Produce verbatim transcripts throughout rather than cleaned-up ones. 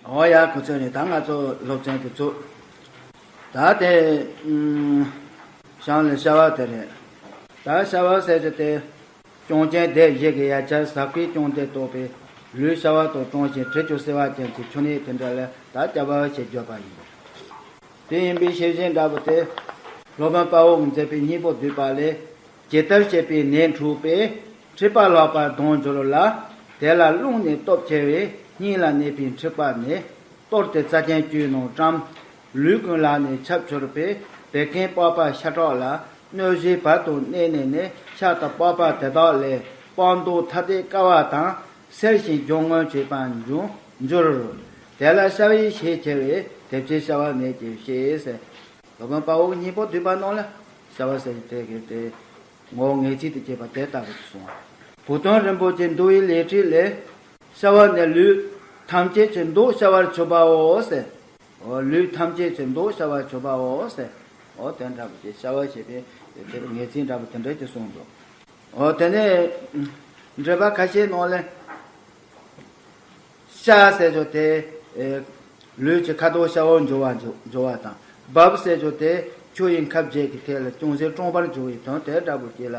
འོ་ཡ། ཁོ་ཚོ་ནི་ད་ང་ཚོ་སློབ་ཚན་དེ་ཚོ་ད་དེ་ཨུམ་ཤང་ལ་བྱ་བ་དེ་རེད། ད་བྱ་བ་ཟེར་རྒྱུ་དེ་སྐྱོན་ཅན་སྡེ་བཞི་གི་ཡ་གྱལ་ཟག་པའི་སྐྱོན་དེ་རྟོགས་པའི་ལུས་བྱ་བ་དང་གྲངས་ཅན་དྲི་ཆུ་བསིལ་བ་ཅན་གྱི་ཆུ་ནི་དེ་འདྲ་ལ་ད་བྱ་བ་ཞེས་བརྗོད་པ་ཡིན། དེ་ཡིན་པའི་ཤེས་བཞིན་འདྲ་པོ་དེ་སློབ་དཔོན་དཔའ་བོས་མཛད་པའི་སྙིང་པོ་བསྡུས་པ་ལས། ཇི་ལྟར་བྱས་པའི་ནད་འཁྲུགས་པས། མཁྲིས་པ་ལྷག་པར་གདོན་འགྱུར་ལ། དེ་ལ་རླུང་ནད་སྟོབས་ཆེ་བས། སྙིང་ལ་གནས་པའི་མཁྲིས་པ་ནི། གཏོར་ཏེ་རྩ་ཆེན་བཅུའི་ནང་བཀྲམ། ལུས་ཀུན་ལ་ནི་ཁྱབ་གྱུར་པས། བད་ཀན་པགས་པ་ཤ་ཁྲག་ལ། གནོད་བྱེད་བད་དང་གནས་ནས་ནི། ཤ་དང་པགས་པ་དེ་དག་ལས། པགས་མདོག་ཐ་དད་དཀར་བ་དང་། སེར་ཞིང་སྦྱང་ངོ་བྱེད་པར་འགྱུར། དེ་ལ་བྱ་བའི་ཤས་ཆེ་བས། དེ་ཕྱིར་བྱ་བ་ནད་ཀྱི་ཕྱེད་ཟེར། སློབ་དཔོན་དཔའ་བོའི་སྙིང་པོ་བསྡུས་པ་ནང་ལ་བྱ་བ་ཟེར་དེ་གི་དེ། ངོ་བོ་ངེས་ཚིག་ཏུ་སྐྱེས་པ་དེ་ལྟ་བུ་གསུངས། བུ་སྟོན་རིན་པོ་ཆེའི་འདུལ་བའི་ལས་ཁྲིད་ལས། བྱ་བ་ནི་ལུས་ཐམས་ཅད་ཀྱི་མདོག་བྱ་བར་གྱུར་པའོ་ཟེར། འོ་ལུས་ཐམས་ཅད་ཀྱི་མདོག་བྱ་བར་གྱུར་པའོ་ཟེར། འོ་དེ་འདྲ་བོ་ཅིག་བྱ་བ་ཞེས་པའི་དེ་ངེས་ཚིག་འདྲ་བོ་དེ་འདྲ་ཅིག་གསུངས་འདུག་འོ་དེ་ནས་འགྲེལ་པ་ཁ་ཤས་ནང་ལས། ཤ་ཟེར་རྒྱུ་དེ། ཨེ། ལུས་ཀྱི་ཁ་དོག་ཤ་བོར་འགྱུར་བ་འགྱུར་འགྱུར་བ་དང་། བབས་ཟེར་རྒྱུ་དེ་ཆུ་ཡི་ཁབ་བརྒྱད་ཀྱི་ཐད་ལ་ཅུང་ཟད་གྲང་བར་འགྱུར་བའི་དོན་དེ་འདྲ་པོ་ཅིག་ལ།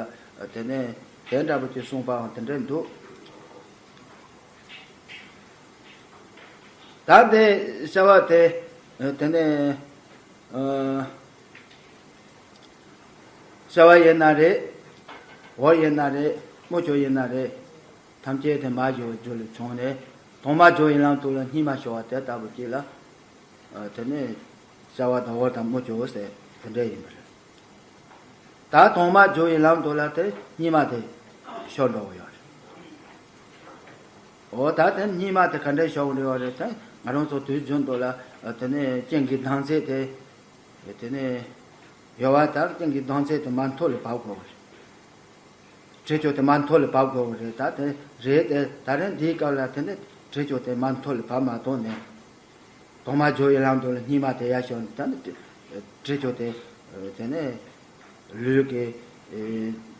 དེ་ནས་དེ་འདྲ་པོ་ཅིག་གསུངས་པའང་དེ་འདྲ་འདུག་ད་དེ་བྱ་བ་དེ། དེ་ནས། ཨ། བྱ་བ་ཡིན་ན་རེད། འོ་ཡིན་ན་རེད། མུ་ཅོ་ཡིན་ན་རེད། ཐམས་ཅད་དེ་མ་སྦྱོར་བའི་རྒྱུ་ལས་བྱུང་ནས། དྭངས་མ་སྦྱོར་བའི་ལམ་དུ་ལ་སྙིགས་མ་ཤོར་བ་དེ་ལྟ་བུ་ཅིག་ལ། ཨ། དེ་ནས་བྱ་བ་དང་འོ་དང་མུ་ཅོ་ཟེར་དེ་འདྲ་ཡིན་པ་རེད། ད་དྭངས་མ་སྦྱོར་བའི་ལམ་དུ་ལ་དེ་སྙིགས་མ་དེ་ཤོར་འགྲོ་གི་ཡོད་རེད། འོ་ད་དེ་སྙིགས་མ་དེ་ག་འདྲ་ཤོར་འགྲོ་གི་ཡོད་རེད་དེ། ང་རང་ཚོ་དུས་རྒྱུན་དུ་ལ་དེ་ནས་སྤྱན་གྱི་ཟླ་མཛེས་དེ། དེ་ནས་ཡོད་པ་དང་། སྤྱན་གྱི་ཟླ་མཛེས་དེ་མར་མཐོ་ལ་བབས་དགོས་པ་རེད། དྲི་ཆུ་དེ་མར་མཐོ་ལ་བབས་དགོས་པ་རེད། ད་དེ་རེད་དེ། ད་རེས་འདིའི་སྐབས་ལ་དེ་ནས་དྲི་ཆུ་དེ་མར་མཐོ་ལ་བབས་མ་ཐུབ་ནས། དྭངས་མ་སྦྱོར་བའི་ལམ་དུ་ལ་སྙིགས་མ་དེ་ཡར་ཤོར་ནས། ད་ནི་དྲི་ཆུ་དེ་དེ་ནས་ལུས་ཀྱི་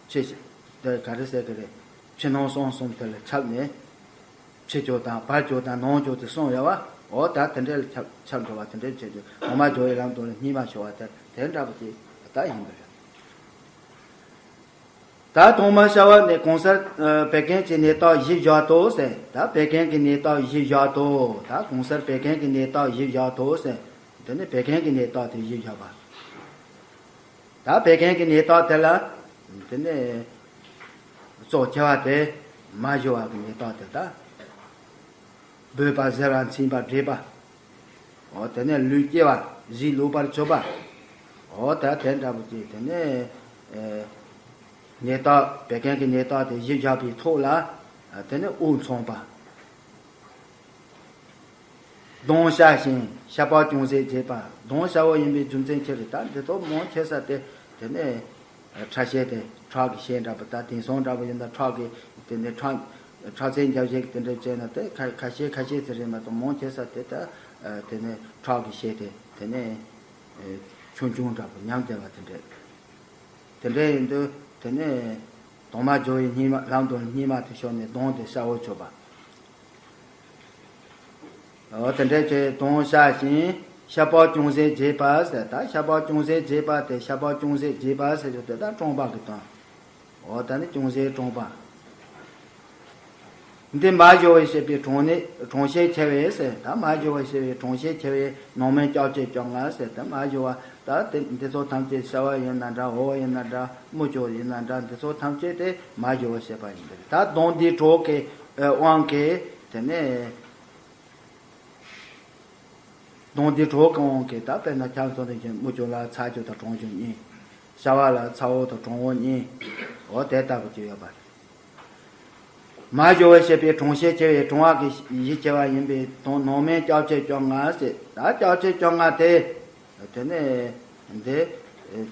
ཕྱི་དེ་ག་རེ་ཟེར་གི་རེད། ཕྱི་ནང་གསང་གསུམ་དེ་ལ་ཁྱབ་ནས། ཕྱི་ཆུ་དང་བར་ཆུ་དང་ནང་ཆུ་དེ་གསུམ་ཡོད་པ། འོ་ད་དེ་འདྲ་ལ་ཁྱབ་ཁྱབ་འགྲོ་བ་དེ་འདྲ་བྱེད་དུས་དྭངས་མ་སྦྱོར་བའི་ལམ་དུ་ལ་སྙིགས་མ་ཤོར་བ་དེ་དེ་འདྲ་པོ་ཅིག་ད་ཡིན་པ་རེད། ད་དྭངས་མ་ཤར་བ་ནི་གང་སར་བད་ཀན་གྱི་ནད་རྟགས་བཞི་བཞག་ཏོ་ཟེར། ད་བད་ཀན་གྱི་ནད་རྟགས་བཞི་བཞག་ཏོ། ད་གང་སར་བད་ཀན་གྱི་ནད་རྟགས་བཞི་བཞག་ཏོ་ཟེར། དེ་ནི་བད་ཀན་གྱི་ནད་རྟགས་དེ་བཞི་བཞག་པ། ད་བད་ཀན་གྱི་ནད་རྟགས་དེ་ལ། དེ་ནི་གཙོ་ཆེ་བ་དེ་མ་སྦྱོར་བ་གི་ནད་རྟགས་དེ་ད། སྦོས་པ་གཟེར་བ་མཚན་པ་འདྲེས་པ། འོ་དེ་ནས་ལུས་སྐྱེ་བ་གཞིས་ལུས་པར་གྱུར་པ། འོ་ད་དེ་འདྲ་པོ་ཅིག་དེ་ནས་ཨེ་ནད་རྟགས་བད་ཀན་གྱི་ནད་རྟགས་དེ་གཞི་བཞག་པའི་ཐོག་ལ། དེ་ནས་དབུགས་མཚུངས་པ། གདོང་ཤ་ཞིང་ཤ་པགས་ཅུང་ཟད་རྒྱས་པ། གདོང་ཤ་བོ་ཡིན་པའི་རྒྱུ་མཚན་ཅི་རེད། ད་འདི་ཚོ་མང་ཆེ་ས་དེ་དེ་ནས། ཁྲག་ཤེད་དེ་ཁྲག་གི་ཤེད་འདྲ་པོ། ད་དེང་སང་འདྲ་པོ་ཡིན་ན་ཁྲག་གི་དེ་ནས་ཁྲག་ཁྲག་རྩའི་འཇའ་ཤེད་ཀྱི་དེ་འདྲ་བྱས་ན་དེ་ཁ་ཁ་ཤས་ཁ་ཤས་ཙམ་རེད་མ་གཏོགས་མང་ཆེ་ས་དེ་ད་དེ་ནས་ཁྲག་གི་ཤེད་དེ་དེ་ནས་ཆུང་ཆུང་འདྲ་པོ་ཉམས་བསྡད་པ་དེ་འདྲ། དེ་འདྲ་ཡིན་དུས་དེ་ནས་དྭངས་མ་སྦྱོར་བའི་སྙིགས་མ་ལམ་དུ་སྙིགས་མ་དེ་ཤོར་ནས་གདོང་དེ་ཤ་བོ་ཆགས་པ། འོ་དེ་འདྲ་བྱས་གདོང་ཤ་ཞིང་ཤ་པགས་ཅུང་ཟད་རྒྱས་པ་ཟེར། ད་ཤ་པགས་ཅུང་ཟད་རྒྱས་པ་དེ། ཤ་པགས་ཅུང་ཟད་རྒྱས་པ་ཟེར་རྒྱུ་དེ་ད་གྲང་བ་གི་དོན། འོ་ད་ནི་ཅུང་ཟད་གྲང་བ། འདི་མ་སྦྱོར་བས་བྱས་པའི་གྲང་ནད་གྲང་ཤས་ཆེ་བས་ཟེར། ད་མ་སྦྱོར་བས་བྱས་པའི་གྲང་ཤས་ཆེ་བས། སྣང་མེད་སྐྱབས་ཆེ་བཅོ་ལྔ་ཟེར། ད་མ་སྦྱོར་བ་ད་དེ་འདི་ཚོ་ཐམས་ཅད་ཤ་བ་ཡིན་ན་འདྲ། འོ་ཡིན་ན་འདྲ། མུ་ཅོ་ཡིན་ན་འདྲ། འདི་ཚོ་ཐམས་ཅད་དེ་མ་སྦྱོར་བས་བྱས་པ་ཡིན་པས། ད་གདོང་འདི་གྲོགས་ཀྱི་དབང་གིས་དེ་ནས། གདོང་འདི་གྲོགས་ཀྱི་དབང་གིས་ད་དཔེར་ན་ཁྱམས་སོ་རིན་ཆེན་མུ་ཅོ་ལ་ཚ་རྒྱུ་དང་གྲང་རྒྱུ་གཉིས། ཤ་བ་ལ་ཚ་བོ་དང་གྲང་བོ་གཉིས། འོ་དེ་ལྟ་བུ་ཅིག་ཡོད་པ་རེད། མ་སྦྱོར་བས་བྱས་པའི་གྲང་ཤས་ཆེ་བས། གྲང་བ་གི་གཞི་ཆེ་བ་ཡིན་པའི་དོན། སྣང་མེད་སྐྱབས་ཆེ་བཅོ་ལྔ་ཟེར། ད་སྐྱབས་ཆེ་བཅོ་ལྔ་དེ་དེ་ནས་འདི་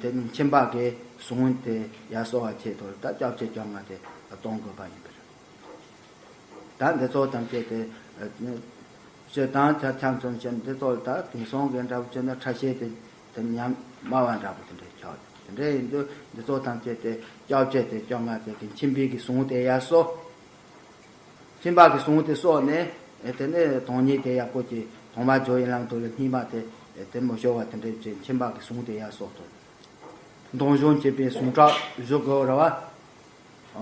དེ་ནི་ཁྱིམ་པ་གི་ཟུངས་དེ་ཡར་གསོ་བ་ཆེད་དུ་ད་སྐྱབས་ཆེ་བཅོ་ལྔ་དེ་གཏོང་དགོས་པ་ཡིན་པ་རེད། ད་འདི་ཚོ་ཐམས་ཅད་དེ་སྤྱིར་བཏང་ཆ་ཁྱམས་སོ་རིན་ཆེན་འདི་ཚོ་ལ་ད་དེང་སང་གི་འདྲ་པོ་བྱས་ན་ཁྲག་ཤེད་དེ་དེ་ཉམས་དམའ་བ་འདྲ་པོ་དེ་འདྲ་ཆགས་ཡོད། དེ་འདྲ་ཡིན་དུས་འདི་ཚོ་ཐམས་ཅད་དེ་སྐྱབས་ཆེ་དེ་བཅོ་ལྔ་དེ་གི་ཁྱིམ་པའི་གི་ཟུངས་དེ་ཡར་གསོ། ཁྱིམ་པ་གི་ཟུངས་དེ་གསོ་ནས་དེ་ནས་དོན་གཉིས་དེ་ཡག་པོ་ཅིག་ དང་མ་ཇོ་ཡི་ལམ་དུ་ལ་སྙིགས་མ་དེ་དེ་མི་ཞོ་བ་དེ་འདྲའི་ཅན་ཁྱིམ་པ་གི་གཟུངས་དེ་ཡ་སོགས་དང་། མདང་གཞུང་འཁྱིད་པའི་གཟུངས་གྲྭ་བཞུགས་དགོས་ར་བ།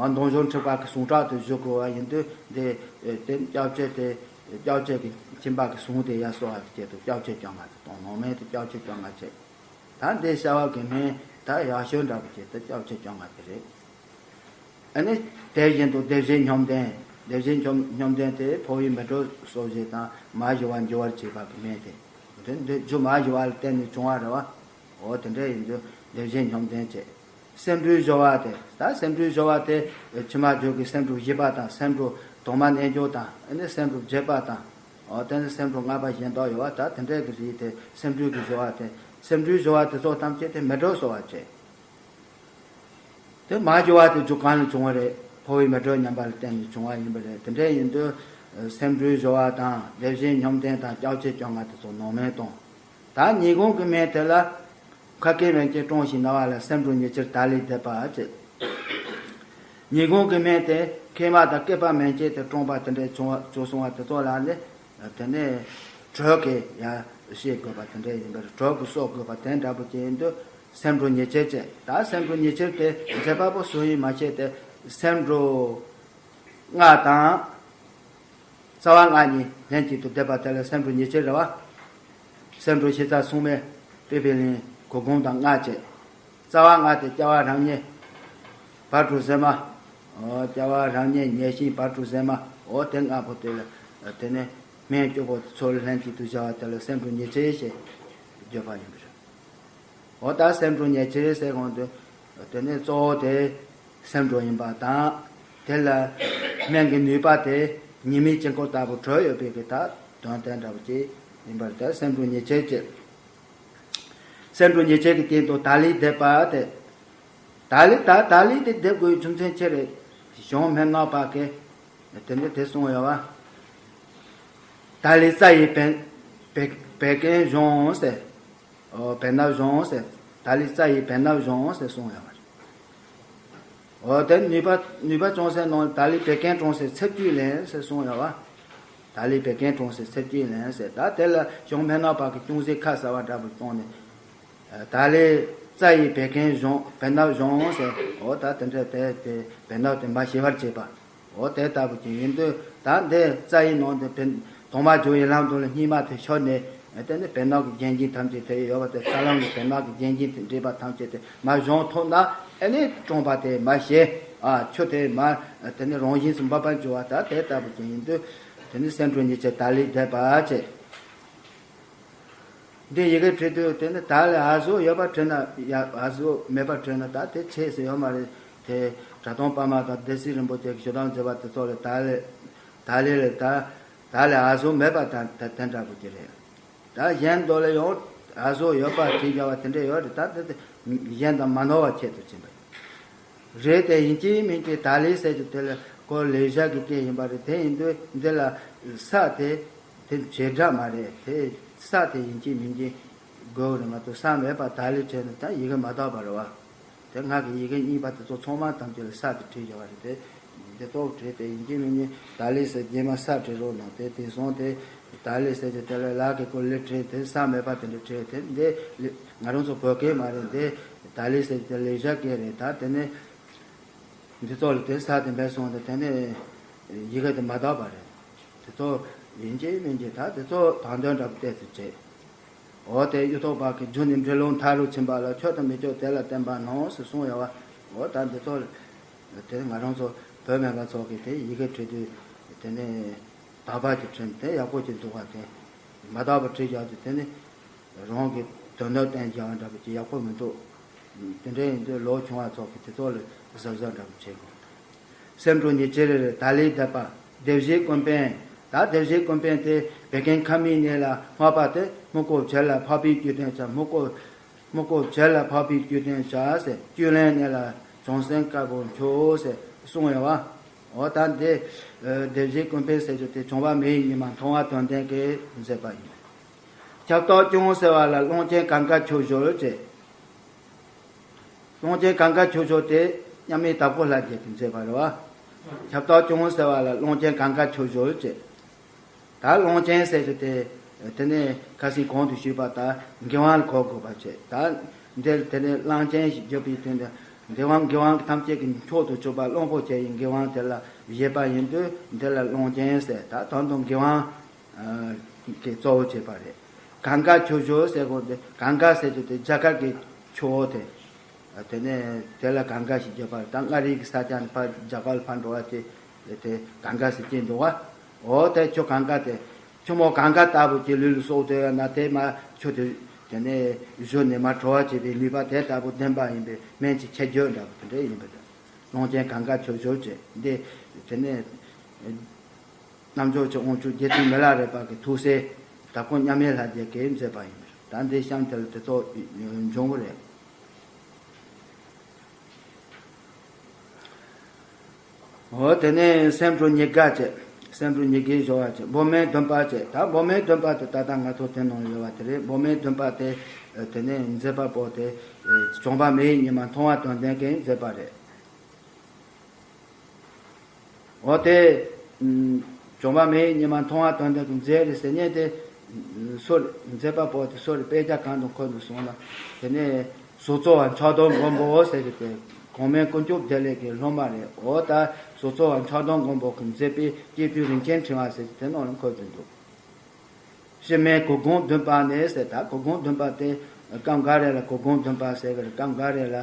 མདང་གཞུང་འཁྲིད་པ་གི་གཟུངས་གྲྭ་དུ་བཞུགས་དགོས་བ་ཡིན་དུས་འདི་དེ་སྐྱབས་ཆེ་དེ་སྐྱབས་ཆེ་གི་ཁྱིམ་པ་གི་གཟུངས་དེ་ཡ་སོགས་བ་དེ་དུ་སྐྱབས་ཆེ་བཅོ་ལྔ་དེ་དང་ནང་མེད་དུ་སྐྱབས་ཆེ་བཅོ་ལྔ་བྱས། ད་འདི་བྱ་བ་གི་མིང་ད་ཡག་ཤོས་འདྲ་པོ་ཅིག་ད་སྐྱབས་ཆེ་བཅོ་ལྔ་དེ་རེད། ཨ་ནི་དེ་བཞིན་དུ་སྡེ་བཞི་བསྙོན་ལྡན། སྡེ་བཞི་བསྙོན་ལྡན་དེ་འཕོ་བའི་མེ་སྒྲོན་གསོལ་བཞེས་དང་མ་ཞུ་བ་འགྱུར་བར་བྱེད་པ་གི་མིང་དེ། དེ་འདི་རྒྱུ་མ་ཞུ་བ་ལ་བརྟེན་ནས་བྱུང་བ་རེད་བ། འོ་དེ་འདྲ་ཡིན་དུས་སྡེ་བཞི་བསྙོན་ལྡན་བྱེད། སེམས་འགྲོས་སྦྱོར་བ་དེ་ད་སེམས་འགྲོས་སྦྱོར་བ་དེ་ཕྱི་མ་བརྗོད་ཀྱི་སེམས་འགྲོས་བཞི་པ་དང་སེམས་འགྲོས་དང་མ་རྣལ་འབྱོར་དང་ཨ་ནི་སེམས་འགྲོས་བརྒྱད་པ་དང་། འོ་དེ་ནི་སེམས་འགྲོས་ལྔ་པ་གཞན་དག་ཡོད་བ། ད་དེ་འདྲའི་གི་རིགས་དེ་སེམས་འགྲོས་ཀྱི་སྦྱོར་བ་དེ་སེམས་འགྲོས་སྦྱོར་བ་དེ་ཚོ་ཐམས་ཅད་དེ་མེ་སྒྲོན་གསོལ་བ་བྱེད། དེ་མ་སྦྱོར་བ་དེ་རྒྱུ་གང་ལས་བྱུང་བ་རེད། འཕོ་བའི་མེ་སྒྲོན་ཉམས་པ་ལ་བརྟེན་ནས་བྱུང་བ་ཡིན་པ་རེད། དེ་འདྲ་ཡིན་དུས་སེམས་འགྲོས་སྦྱོར་བ་དང་སྡེ་བཞི་བསྙོན་ལྡན་དང་སྐྱབས་ཆེ་བཅོ་ལྔ་དེ་ཚོ་ནང་མེད་དང་། ད་ཉིན་གུང་གི་མིང་དེ་ལ་ཁ་སྐད་མན་ཆད་བཀྲོངས་ཤིང་ན་བ་ལ་སེམས་འགྲོས་ཉི་ཚེར་ད་ལས་འདས་པ་བྱེད། ཉིན་གུང་གི་མིང་དེ་མཁལ་མ་དང་སྐེད་པ་མན་ཆད་དེ་བཀྲོངས་པ་དེ་འདྲའི་བྱུང་བ་བྱུང་སོང་བ་དེ་ཚོ་ལ་ནི་དེ་ནས་དྲོད་ཀྱི་ཡ་བཤད་དགོས་པ་དེ་འདྲ་ཡིན་པར་དྲོད་ཀྱི་གསོག་དགོས་པ་དེ་འདྲ་པོ་ཅིག་ཡིན་དུས་སེམས་འགྲོས་ཉི་ཚེར་བྱེད། ད་སེམས་འགྲོས་ཉི་ཚེར་དེ་མཛད་པ་པོ་སུ་ཡིན་མ་ཤེས་ཏེ་སེམས་འགྲོས་ལྔ་དང་རྩ་བ་ལྔ་གཉིས་ལྷན་ཅིག་ཏུ་བསྡེབས་པ་དེ་ལ་སེམས་འགྲོས་ཉི་ཚེར་རེད་བ། སེམས་འགྲོས་ཤེས་རྩ་སྲུང་མའི་དཔེ་ཕན་གླིང་གོ་སྒོམ་དང་ལྔ་བྱེད། རྩ་བ་ལྔ་དེ་སྐྱ་བ་རང་ཉིད་བར་དྲུག་ཟེར་མ། ཨོ་སྐྱ་བ་རང་ཉིད་ཉེར་ཞི་བར་དྲུག་ཟེར་མ། ཨོ་དེ་ལྔ་པོ་དེ་ལ་དེ་ནས་སྨན་བཅུ་པོ་ཚུར་ལྷན་ཅིག་ཏུ་བཞག་པ་དེ་ལ་སེམས་འགྲོས་ཉི་ཚེར་ཞེས་བརྗོད་པ་ཡིན་པ་རེད། འོ་ད་སེམས་འགྲོས་ཉི་ཚེར་ཟེར་གོང་དུ་དེ་ནས་གཙོ་བོ་དེ་སེམས་འགྲོས་ཡིན་པ་དང་། དེ་ལ་སྨན་གྱི་ནུས་པ་དེ་ཉི་མའི་དཀྱིལ་འཁོར་ལྟ་བུ་དྲོད་ཡོད་པའི་གི་ད་དོན་དེ་འདྲ་བོ་ཅིག་ཡིན་པར་ད་སེམས་འགྲོས་ཉི་ཚེར་བྱེད། སེམས་འགྲོས་ཉི་ཚེར་གྱི་སྟེང་དུ་ད་ལས་འདས་པ་དེ། ད་ལས་ད་ད་ལས་དེ་འདེབས་དགོས་རྒྱུ་མཚན་ཅི་རེད། གཞུང་སྨན་ནག་པ་གིས་དེ་འདྲ་དེ་གསུངས་ཡོད་བ། ད་ལས་རྩ་ཡི་བེ་བེ་བད་ཀན་གཞོམ་ཟེར། ཨོ་བེ་སྣབས་གཞོམ་ཟེར། ད་ལས་རྩ་ཡི་བེ་སྣབས་གཞོམ་ཟེར་གསུངས་ཡོད་བ་རེད། འོ་དེ་ནུས་པ་ནུས་པ་ཅུང་ཟད་ནང་ད་ལས་བད་ཀན་གྲོངས་ཟེར་ཚེ་བཅུད་ལེན་ཟེར་གསུངས་ཡོད་བ། ད་ལས་བད་ཀན་གྲོངས་ཟེར་ཚེ་བཅུད་ལེན་ཟེར། ད་དེ་ལ་གཞུང་སྨན་ནག་པ་གིས་ཅུང་ཟད་ཁ་གསལ་བ་འདྲ་པོ་བཏང་ནས། ད་ལས་རྩ་ཡི་བད་ཀན་གཞོམ་བེ་སྣབས་གཞོམ་ཟེར། འོ་ད་དེ་འདྲ་དེ་དེ་བེ་སྣབས་དེ་མ་ཞི་བར་བྱེད་པ། འོ་དེ་ལྟ་བུ་ཅིག་ཡིན་དུས་ད་འདི་རྩ་ཡི་ནང་དུ་བེ་དང་མ་ཇོ་ཡི་ལམ་དུ་ལ་སྙིགས་མ་དེ་ཤོར་ནས་དེ་ནི་བེ་སྣབས་ཀྱི་རྒྱན་གྱིས་ཐམས་ཅད་དེ་ཡོད་པ་དེ་རྩ་ལམ་གྱི་བེ་སྣབས་ཀྱི་རྒྱན་གྱིས་དེ་འདྲེས་པ་ཐམས་ཅད་དེ་མ་གཞོམ་ཐུབ་ན་ཨ་ནི་བཀྲོངས་པ་དེ་མ་ཞི། ཨ་ཆུ་དེ་མ་དེ་ནི་རང་བཞིན་སུ་འབབ་པར་འགྱུར་བ། ད་དེ་ལྟ་བུ་ཅིག་ཡིན་དུས་དེ་ནི་སེམས་འགྲོས་ཉི་ཚེར་ད་ལས་འདས་པ་བྱེད། འདི་ཡི་གེ་བྲིས་དུས་དེ་ནི་ད་ལས་ཨ་ཟུག་ཡོད་པ་བྲིས་ན་ཡ་ཨ་ཟུག་མེད་པ་བྲིས་ན་ད་དེ་ཆེས་སུ་ཡོད་མ་རེད། དེ་གྲྭ་ཚང་པ་མ་དང་སྡེ་སྲིད་རིན་པོ་ཆེ་གི་ཞུ་དག་མཛད་པ་དེ་ཚོ་ལས་ད་ལས་ད་ལས་ལས་ད་ད་ལས་ཨ་ཟུག་མེད་པ་ད་ད་དེ་འདྲ་པོ་ཅིག་རེད། ད་གཞན་དག་ལས་ཡང་ཨ་ཟུག་ཡོད་པ་བྲིས་བཞག་པ་དེ་འདྲ་ཡོད་རེད། ད་དེ་དེ་གཞན་དང་མ་ནོར་བ་ཆེད་དུ་ཕྱིན་པ་ཡིན། རེད་དེ་ཡིན་གཅིག་མིན་གཅིག་ད་ལས་ཟེར་གྱི་དེ་ལ་ཁོ་ལེགས་སྦྱར་གྱི་སྐད་ཡིན་པ་རེད། དེ་ཡིན་དུས་འདི་ལ་ས་དེ་དེ་བྱེ་བྲག་མ་རེད། དེ་ས་དེ་ཡིན་གཅིག་མིན་གཅིག་དགོས་རེད་མ་གཏོགས་ས་མེད་པ་ད་ལས་བྱས་ན་ད་ཡི་གེ་མ་དག་པ་རེད་བ། དེ་ང་གི་ཡི་གེ་རྙིང་པ་དེ་ཚོ་ཚང་མ་ཐམས་ཅད་ལ་ས་དེ་བྲིས་བཞག་པ་རེད་དེ། འདི་ཚོ་བྲིས་ཏེ་ཡིན་གཅིག་མིན་གཅིག་ད་ལས་ཟེར་རྗེས་མ་ས་བྲིས་རོགས་གནང་དེ་དེང་སང་དེ། ད་ལས་ཟེར་གྱི་དེ་ལ་ལག་གི་སྐོར་ལས་བྲིས་དེ་ས་མེད་པ་དེ་འདྲ་བྲིས་དེ་འདི་ལས་ང་རང་ཚོ་བོད་སྐད་མ་རེད། འདི་ད་ལས་ཟེར་གྱི་དེ་ལེགས་སྦྱར་སྐད་རེད། ད་དེ་ནས་འདི་ཚོ་ལ་དེ་ས་དེ་འབད་སོང་དེ་དེ་ནས་ཡི་གེ་དེ་མ་དག་པ་རེད། དེ་ཚོ་ཡིན་གཅིག་མིན་གཅིག་ད་དེ་ཚོ་དང་དོན་འདྲ་བལྟས་ཚུལ་བྱེད། འོ་དེ་གཡུ་ཐོག་པ་གི་རྒྱུ་ནི་འབྲི་ལུང་མཐའ་རུ་ཕྱིན་པ་ལ་ཆོས་དང་མི་ཆོས་དེ་ལ་བརྟེན་པ་ནོ་ཟེར་གསུངས་ཡོད་བ། འོ་ད་འདི་ཚོ་ལ་དེ་ང་རང་ཚོ་བོད་སྨན་པ་ཚོ་གི་དེ་ཡི་གེ་བྲིས་དུས་དེ་ནས། དག་པ་གྱི་ཕྲིན་དེ་ཡག་པོ་ཅིག་འདུག་བ། དེ་མ་དག་པ་བྲིས་བཞག་དུས་དེ་ནི་རང་གི་དོན་དག་བསྟན་བཞག་པ་འདྲ་པོ་ཅིག་ཡག་པོ་མི་འདུག་དེ་འདྲ་ཡིན་དུས་ལོ་ཆུང་བ་ཚོ་གིས་དེ་ཚོ་ལ་གཟབ་གཟབ་འདྲ་པོ་བྱེད་དགོས། སེམས་འགྲོས་ཉི་ཚེར་ད་ལས་འདས་པ། སྡེ་བཞིའི་ཀུན་ཕན། ད་སྡེ་བཞིའི་ཀུན་ཕན་དེ་བད་ཀན་ཁ་མིག་ནད་ལ་སྨག་པ་དེ་སྨུག་པོ་བྱད་ལ་ཕོག་པའི་རྒྱུ་དེ་ཚ་སྨུག་པོ། སྨུག་པོ་བྱད་ལ་ཕོག་པའི་རྒྱུ་དེ་ཚ་ཟེར་བཅུད་ལེན་ནད་ལ་བྱང་སེམས་དཀར་པོ་མཆོག་ཟེར་གསུངས་ཡོད་བ། འོ་ད་འདི་སྡེ་བཞིའི་ཀུན་ཕན་ཟེར་རྒྱུ་དེ་བྱུང་བ་མི་ཡི་ཉི་མ་མཐོང་བ་དོན་ལྡན་གྱིས་མཛད་པ་ཡིན། ཁྱབ་བདག་སྐྱོང་ཟེར་བ་ལ་གླང་ཆེན་གངས་དཀར་ཁྱུ་བཞུར་བྱེད། གླང་ཆེན་གངས་དཀར་ཁྱུ་བཞུར་དེ་མཉམ་མེད་དྭགས་པོ་ལྷ་རྗེ་གིས་མཛད་པ་རེད་བ། ཁྱབ་བདག་སྐྱོང་ཟེར་བ་ལ་གླང་ཆེན་གངས་དཀར་ཁྱུ་བཞུར་བྱེད། ད་གླང་ཆེན་ཟེར་རྒྱུ་དེ་ དེ་ནས་ཁ་སང་གོང་དུ་ཞུས་པ་ལྟར་འགན་དབང་ལ་གོ་དགོས་པ་བྱས། ད་འདིར་དེ་ནས་གླང་ཆེན་ཞེས་བརྗོད་པའི་དོན་དུ། འགན་དབང་འགན་དབང་ཐམས་ཅད་ཀྱི་མཆོག་ཏུ་གྱུར་པ་གླང་པོ་ཆེ་ཡི་འགན་དབང་དེ་ལ་བཞེད་པ་ཡིན་དུས། འདི་ལ་གླང་ཆེན་ཟེར། ད་ད་དུང་འགན་དབང་གི་གཙོ་བོ་བྱས་པ་རེད། གངྒཱ་ཆུ་བཞུར་ཟེར་དགོས་ཏེ། གངྒཱ་ཟེར་རྒྱུ་དེ་རྒྱ་གར་གྱི་ཆུ་བོ་དེ། དེ་ནས་དེ་ལ་གངྒཱ་ཞེས་བརྗོད་པ་རེད། ད་མངའ་རིས་ཀྱི་ས་ཆ་ནས་ཕར་རྒྱ་གར་ལ་ཕར་འགྲོ་བ་དེ་དེ་གངྒཱ་ཟེར་གྱི་འདུག་བ། འོ་དེ་ཆུ་གངྒཱ་དེ། ཆུ་མོ་གངྒཱ་ལྟ་བུ་ཅིག་ལུས་ལ་གསོག་སྡོད་ཡོད་ན། དེ་མར་ཆུ་དེ་དེ་ནས་བཞུར་ནས་མར་བྲོ་བ་བྱེད་པའི་ནུས་པ་དེ་ལྟ་བུ་ལྡན་པ་ཡིན་པས། སྨན་གྱི་ཆེ་བརྗོད་འདྲ་བོ་དེ་འདྲ་ཡིན་པ་དང་། གླང་ཆེན་གངྒཱ་ཆུ་བཞུར་བྱས། འདི་དེ་ནས་རྣལ་འབྱོར་གྱི་དབང་ཕྱུག་རྗེ་བཙུན་མི་ལ་རས་པ་གི་ཐུགས་སྲས་དྭགས་པོ་མཉམ་མེད་ལྷ་རྗེ་གིས་མཛད་པ་ཡིན་པས། ད་འདི་གཤམ་དེ་ལ་དེ་ཚོ་འབྱུང་གི་རེད། འོ་དེ་ནས་སེམས་འགྲོ་ཉེར་དགུ་བྱས། སེམས་འགྲོ་ཉེར་དགུའི་སྦྱོར་བ་བྱས། འབོགས་སྨན་བདུན་པ་བྱས། ད་འབོགས་སྨན་བདུན་པ་དེ་ད་ལྟ་ང་ཚོ་དེ་ནང་ཡོད་པ་དེ་རེད། འབོགས་སྨན་བདུན་པ་དེ་དེ་ནས་མཛད་པ་པོ་དེ་བྱམས་པ་མི་ཡི་ཉི་མ་མཐོང་བ་དོན་ལྡན་གྱིས་མཛད་པ་རེད། འོ་དེ། ཨུམ། བྱམས་པ་མི་ཡི་ཉི་མ་མཐོང་བ་དོན་ལྡན་གྱིས་མཛད་རེད་ཟེར་མཁན་དེ། སུ་རེད། མཛད་པ་པོ་དེ་སུ་རེད། དཔེ་ཆ་གང་དང་ཁོ་ནས་སོང་ལ། དེ་ནས་ཟོ་ཙོ་བ་ཕྱག་སྟོང་མགོན་པོ་ཟེར་གི་དེ། གོང་མའི་དཀོན་མཆོག་བདེ་ལེགས་ཀྱི་སློབ་མ་རེད། འོ་ད་ཟོ་ཙོ་བ་ཕྱག་སྟོང་མགོན་པོ་གིས་མཛད་པའི་སྐྱེས་བུ་རིན་ཆེན་ཕྲེང་བ་ཟེར་དེ་ནང་ལ་འཁོད་བསྡད་འདུག། ཕྱི་མའི་གོ་སྒོམ་བདུན་པ་ནས་ཟེར། ད་གོ་སྒོམ་བདུན་པ་དེ་སྐབས་འགའ་རེ་ལ་གོ་སྒོམ་བདུན་པ་ཟེར་གི་རེད། སྐབས་འགའ་རེ་ལ་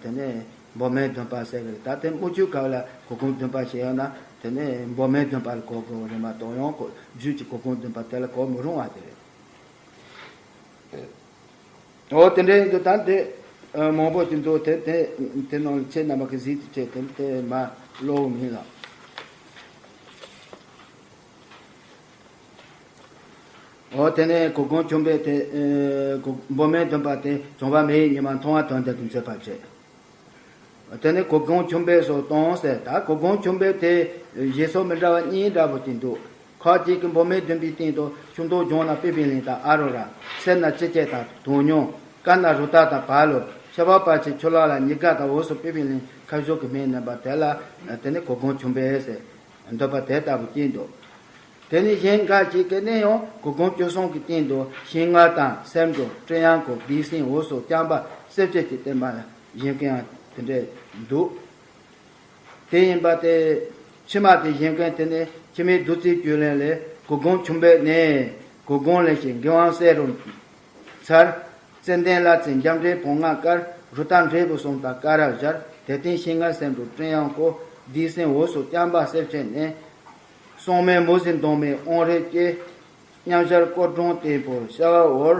དེ་ནས་འབོགས་སྨན་བདུན་པ་ཟེར་གི་རེད། ད་དེ་དམུ་ཆོས་སྐབས་ལ་གོ་སྒོམ་བདུན་པ་ཞེས་ཡོད་ན། དེ་ནས་འབོགས་སྨན་བདུན་པ་ལ་གོ་དགོས་རེད་མ་གཏོགས། ཡང་གོ་རྒྱུད་ཀྱི་གོ་སྒོམ་བདུན་པ་དེ་ལ་གོ་མི་རུང་བ་དེ་རེད། འོ་དེ་འདྲ་ཡིན་དུས་ད་དེ་མང་པོ་ཅིག་འདུག། དེ་དེ་དེ་ནང་ལ་ཁྱེད་རྣམ་པ་གིས་གཟིགས་ཏེ་བྱས། དེ་དེ་མ་ཀློག་མིན་ལ། འོ་དེ་ནས་གོ་སྒོམ་ཆོམ་པོ་དེ། ཨེ། གོ། འབོགས་སྨན་བདུན་པ་དེ་བྱམས་པ་མི་ཡི་ཉི་མ་མཐོང་བ་དོན་ལྡན་གྱིས་མཛད་པ་བྱས། དེ་ནས་གོ་སྒོམ་ཆོམ་པོའི་སོ་སྟོང་ཟེར། ད་གོ་སྒོམ་ཆོམ་པོ་དེ་བཞེད་སྲོལ་མི་འདྲ་བ་གཉིས་འདྲ་པོ་ཅིག་འདུག། ཁ་ཅིག་གིས་འབོགས་སྨན་བདུན་པའི་སྟེང་དུ་ཆུ་མདོག་ལྗང་ནག་པི་པི་ལིང་དང་ཨ་རོ་ར། སེར་ནག་ཙི་ཙི་དང་དོན་སྙིང་། དཀར་ནག་རུ་ཏ་དང་བ་ལུ། ཤ་བ་བར་ཆད་ཆུ་ལོག་ལ་ཉེར་དགུ་དང་འོ་ཟོ་པི་པི་ལིང་ཁ་བཞུགས་ཀྱི་སྨན་བསྣན་པ་དེ་ལ། དེ་ནས་གོ་སྒོམ་ཆོམ་པོ་ཟེར་འདོད་པ་དེ་ལྟ་བུ་སྐྱེས་འདུག། དེ་ནས་གཞན་འགའ་ཞིག་གིས་ནི་ཡང་གོ་སྒོམ་བཅུ་གསུམ་གྱི་སྟེང་དུ་ཤིང་མངར་དང་སེམས་སྒྲོ། སྤྲེའུ་གཡང་ཁོག། བདེ་སྲུངས། འོ་ཟོ། རྐྱང་པ། གསེར་ཕྱེ་བཅས་བསྟན་པ་གཞན་ཀུན་ཡང་དེ་འདྲ་འདུག། དེ་ཡིན་པ་དེ། ཕྱི་མ་དེ་གཞན་ཀུན་དེ་ནི་འཆི་མེད་བདུད་རྩིའི་བཅུད་ལེན་ལས། གོ་སྒོམ་ཆོམ་པོ་ནས་གོ་སྒོམ་ལེན་ཞིང་འགན་དབང་གསལ་རུ་འཚལ། ཙན་དན་ལ་ཚིག་འཇམ་འདྲེས་བོང་ང་དཀར། རུ་ཏ་འབྲས་བུ་གསུམ་དང་དཀར་ར་སྦྱར། དེ་སྟེང་ཤིང་མངར་སེམས་སྒྲོ་སྤྲེའུ་གཡང་ཁོག། བདེ་སྲུངས་འོ་ཟོ་རྐྱང་པ་གསེར་ཕྱེ་ནས། སྲུང་མའི་མུ་ཟི་མདོངས་མའི་དབང་རིགས་ཀྱི། མཉམ་སྦྱར་སྐོར་སྒྲོམ་བརྟན་པོ་བྱ་བ་འོར།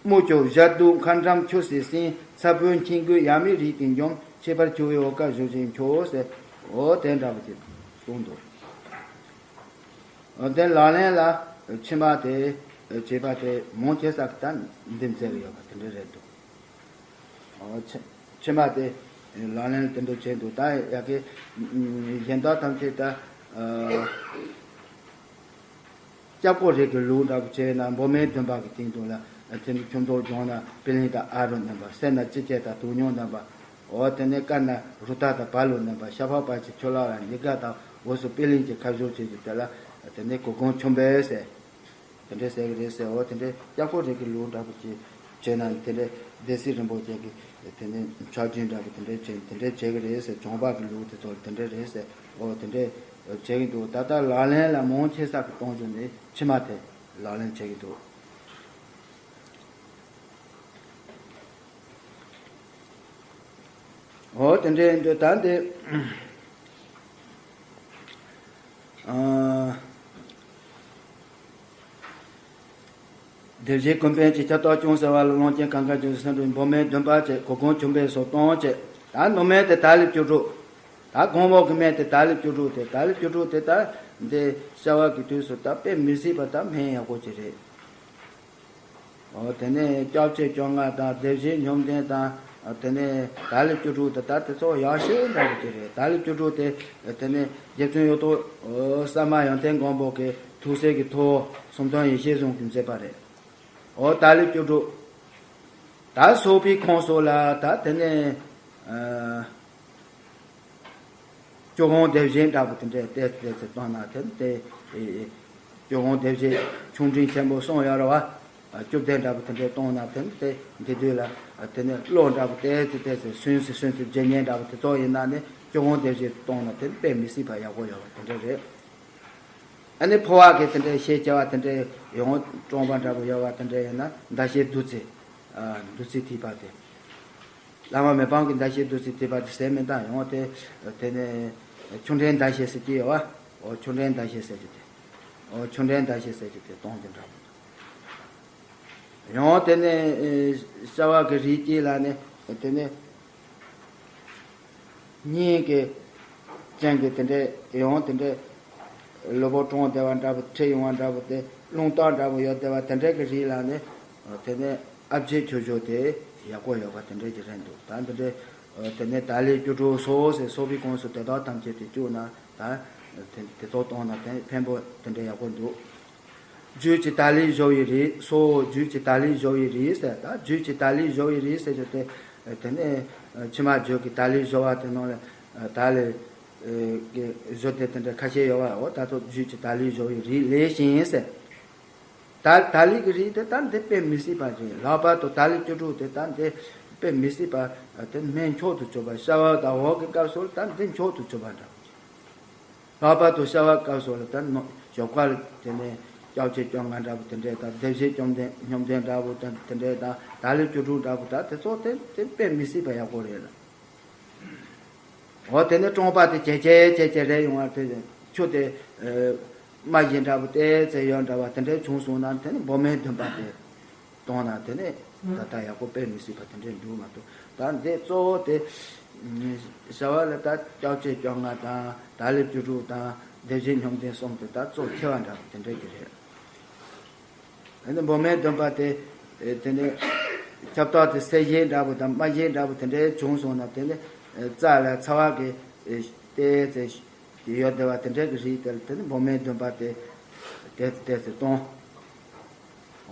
དམུ་ཆོས་ཞལ་དུ་མཁའ་འགྲམ་ཆུ་སེར་སིང་། ཚ་བོའི་འཆིང་རྒོད་ཡ་མའི་རིགས་ཀྱི་འཇོམས། ཁྱད་པར་ཆུ་བོའི་འོ་སྐལ་བཞུ་ཞིང་མཆོད་ཟེར། འོ་དེ་འདྲ་བ་ཅིག་གསུངས་འདུག། འོ་དེ་ལག་ལེན་ལ་ཕྱི་མ་དེ་བྱེད་པ་དེ་མང་ཆེ་ས་གི་ད་འདི་མཛད་ཀྱི་ཡོད་པ་དེ་འདྲ་རེད་འདུག། ཨོ། ཕྱི་ཕྱི་མ་དེ་ལག་ལེན་དེ་འདྲ་བྱས་འདུག། ད་ཡ་གི་གཞན་དག་ཐམས་ཅད་ད་ཨ་སྐྱབས་འཁོར་རིགས་ཀྱི་ལུགས་འདྲ་པོ་བྱས་ན། འབོགས་སྨན་བདུན་པ་གི་སྟེང་དུ་ལ་དེ་ནི་ཆུ་མདོག་ལྗང་ནག་པི་ལིང་དང་ཨ་རུ་བསྣན་པ། སེར་ནག་ཙི་ཙི་དང་དོན་སྙིང་བསྣན་པ། འོ་དེ་ནས་དཀར་ནག་རུ་ཏ་དང་བ་ལུ་བསྣན་པ། ཤ་བ་བར་ཆད་ཆུ་ལོག་ལ་ཉེར་དགུ་དང་འོ་ཟོ་པི་ལིང་གི་ཁ་བཞུགས་བྱས་ཀྱི་དེ་ལ་དེ་ནས་གོ་སྒོམ་ཆོམ་པོ་ཟེར། དེ་འདྲས་ཟེར་གི་རེད་ཟེར། འོ་དེ་འདྲས་སྐྱབས་འཁོར་རིགས་ཀྱི་ལུགས་འདྲ་པོ་ཅིག་བྱས་ན། དེ་འདྲས་སྡེ་སྲིད་རིན་པོ་ཆེ་གི་དེ་ནས་ཕྱག་རྒྱུན་འདྲ་པོ་དེ་འདྲས་བྱས། དེ་འདྲས་བྱེད་གི་རེད་ཟེར། བྱམས་པ་གི་ལུགས་དེ་ཚོ་ལ་དེ་འདྲས་རེད་ཟེར། འོ་དེ་འདྲས་བྱེད་གི་འདུག། ད་ལྟ་ལག་ལེན་ལ་མང་ཆེ་ས་གི་གཏོང་རྒྱུ་ནི་ཕྱི་མ་དེ་ལག་ལེན་བྱེད་གི་འདུག། འོ་དེ་འདྲས་འདུག། ད་འདི། ཨ། སྡེ་བཞིའི་ཀུན་ཕན་གྱི་ཁྱབ་བདག་སྐྱོང་ཟེར་བ་ལ། གླང་ཆེན་གངྒཱ་ལྗོངས་སུ་སེམས་འགྲོ་འབོགས་སྨན་བདུན་པ་བྱས། གོ་སྒོམ་ཆོམ་པོའི་སོ་སྟོང་བྱས། ད་ནུབ་སྨན་དེ་དར་ལི་བཅུ་དྲུག། ད་གོང་འོག་གི་སྨན་དེ་དར་ལི་བཅུ་དྲུག་དེ། དར་ལི་བཅུ་དྲུག་དེ་ད་འདི་བྱ་བ་གི་དུས་སུ་ད་དཔེ་མི་སྲིད་པ་ད་སྨན་ཡག་པོ་ཅིག་རེད། འོ་དེ་ནས་སྐྱབས་ཆེན་བཅོ་ལྔ་དང་སྡེ་བཞིའི་སྙོམས་ལྡན་དང་། དེ་ནས་དར་ལི་བཅུ་དྲུག་དེ་ད་དེ་ཚོ་ཡག་ཤོས་འདྲ་པོ་ཅིག་རེད། དར་ལི་བཅུ་དྲུག་དེ་དེ་ནས་རྗེ་བཙུན་གཡུ་ཐོག་ཨོ་བསམ་ཡར་ཐོན་མགོན་པོ་གི་ཐུགས་སྲས་ཀྱི་ཐུ་བོ་སུམ་སྟོན་ཡེ་ཤེས་ཟུང་གིས་མཛད་པ་རེད། འོ་དར་ལི་བཅུ་དྲུག། ད་སོག་པོའི་ཁོངས་སོགས་ལ་ད་དེ་ནས་ཨ་བཅུ་དགོངས་སྡེ་བཞི་འདྲ་པོ་དེ་འདྲས་ཏོག་ཙམ་ཏོག་ཙམ་བཏང་ན། དེ་དེ་ སྐྱོ་གུང་བདེ་གཤེགས་ཆུང་འབྲིང་ཆེན་པོ་གསུམ་ཡོད་རེད་བ། བཅུ་བདུན་འདྲ་པོ་དེ་འདྲའི་གཏོང་ན་དེ་དེ་འདི་དུས་ལ་དེ་ནས་བློ་འདྲ་པོ་དེ་ཚོ་དེ་ཚོ་སུན་སུ་སུན་སུ་བརྗེད་ཉེན་འདྲ་པོ་དེ་ཚོ་ཡིན་ན་ནི་སྐྱོ་གུང་བདེ་གཤེགས་གཏོང་ན་དེ་དཔེ་མི་སྲིད་པ་ཡག་པོ་ཡོད་པ་དེ་འདྲ་རེད། ཨ་ནི་འཕོ་བ་གི་དེ་འདྲའི་ཤེས་བྱ་བ་དེ་འདྲའི་ཡོང་གྲོང་པ་འདྲ་པོ་ཡོད་པ་དེ་འདྲ་ཡིན་ན་ཟླ་ཤེལ་བདུད་རྩི། ཨ་བདུད་རྩི་ཐིགས་པ་དེ། བླ་མ་མི་ཕམ་གྱི་ཟླ་ཤེལ་བདུད་རྩི་ཐིགས་པ་དེ་ཟེར་མི་འདང་ཡོང་དེ། དེ་ནས་ཆུ་ཕྲན་ཟླ་ཤེལ་ཟེར་གྱི་ཡོད་བ། འོ་ཆུ་ཕྲན་ཟླ་ཤེལ་ཟེར་གྱི་དེ། འོ་ཆུ་ཕྲན་ཟླ་ཤེལ་ཟེར་གྱི་དེ་གཏོང་དེ་འདྲ་པོ། ཡང་དེ་ནས་ཨེ་ཤ་བ་གི་རིགས་གཅིག་ལ་ནི་དེ་ནས་སྙིང་གི་ཅན་གྱི་དེ་འདྲའི་ཡང་དེ་འདྲའི་ལུས་པོ་གྲང་བདེ་བ་འདྲ་པོ་ཁྲིད་ཡོང་བ་འདྲ་པོ་དེ་རླུང་རྟགས་འདྲ་པོ་ཡོད་བདེ་བ་དེ་འདྲའི་གི་རིགས་ལ་ནི་དེ་ནས་ཨ་བརྒྱད་ཆོས་འབྱོར་དེ་ཡག་པོ་ཡོད་པ་དེ་འདྲའི་གི་རེད་འདུག་ད་དེ་འདྲའི་དེ་ནས་ད་ལས་བཅུ་དྲུག་སོགས་ཟེར་སོགས་པའི་གོང་སུ་དེ་དག་ཐམས་ཅད་དེ་བཅུག་ན་ད་དེ་དེ་ཚོ་གཏོང་ན་དེ་ཕན་པོ་དེ་འདྲའི་ཡག་པོ་འདུག་རྒྱུད་ཀྱི་ད་ལས་བཞོ་བའི་རིགས་སོ། རྒྱུད་ཀྱི་ད་ལས་བཞོ་བའི་རིགས་ཟེར། ད་རྒྱུད་ཀྱི་ད་ལས་བཞོ་བའི་རིགས་ཟེར་རྒྱུ་དེ། དེ་ནས་ཕྱི་མ་རྒྱུད་ཀྱི་ད་ལས་བཞོ་བ་དེ་ནང་ལ་ད་ལས་ཀྱི་བཞོ་སྟེ་དེ་འདྲ་ཁ་ཤས་ཡོད་པ། འོ་ད་ཚོ་རྒྱུད་ཀྱི་ད་ལས་བཞོ་བའི་རིགས་ལས་གཞན་ཟེར། ད་ད་ལས་ཀྱི་རིགས་དེ་ད་འདི་དཔེ་མི་སྲིད་པ་རེད། ལྷག་པར་དུ་ད་ལས་བཅུ་དྲུག་དེ་ད་འདི་དཔེ་མི་སྲིད་པ་དེ་སྨན་མཆོག་ཏུ་གྱུར་པ། ཤ་བ་དང་འོག་གི་སྐབས་སུ་ད་འདི་མཆོག་ཏུ་གྱུར་པ་འདྲ། ལྷག་པར་དུ་ཤ་བ་སྐབས་སུ་ལ་ད་ནོ་ཞོགས་ཀ་ལ་དེ་ནས་སྐྱབས་ཆེན་བཅོ་ལྔ་འདྲ་པོ་དེ་འདྲས་དང་བདེ་གཤེགས་བཅོམ་ལྡན་སྙོམས་ལྡན་འདྲ་པོ་དང་དེ་འདྲས་དང་ད་ལས་བཅུ་དྲུག་འདྲ་པོ་ད་དེ་ཚོ་དེ་དེ་དཔེ་མི་སྲིད་པ་ཡག་པོ་རེད་ལ། འོ་དེ་ནས་གྲོང་པ་དེ་ཇེ་ཆེ་ཇེ་ཆེ་རེད་ཡོང་བ་དེ་ཆུ་དེ་རྨ་བཞི་འདྲ་པོ་དེ་ཚེ་ཡོད་འདྲ་བ་དེ་འདྲས་བྱུང་སོང་ན་དེ་ནས་འབུམ་སྡོམ་པ་དེ། གཏོང་ན་དེ་ནས་ད་ལྟ་ཡག་པོ་དཔེ་མི་སྲིད་པ་དེ་འདྲས་འདུག་མ་གཏོགས། ད་འདི་གཙོ་བོ་དེ་ཤ་བ་ལ་ད་སྐྱབས་ཆེན་བཅོ་ལྔ་དང་ད་ལས་བཅུ་དྲུག་དང་བདེ་གཤེགས་སྙོམས་ལྡན་གསུམ་དེ་ད་གཙོ་ཆེ་བ་འདྲ་པོ་དེ་འདྲས་ཀྱི་རེད། ཨ་ནི་འབུམ་སྡོམ་པ་དེ་དེ་ནས་ཁྱབ་བདག་དེ་ཚེ་བཞི་འདྲ་པོ་དང་རྨ་བཞི་འདྲ་པོ་དེ་འདྲས་བྱུང་སོང་ན་དེ་ནས་རྩ་ལ་ཚ་བ་གི་ལྟེ་ཚེ། དེ་ཡོད་བདེ་བ་དེ་འདྲ་གི་རིགས་དེ་ལ་དེ་ནི་འབུམ་སྡོམ་པ་དེ་ཏོག་ཙམ་ཏོག་ཙམ་གཏོང་།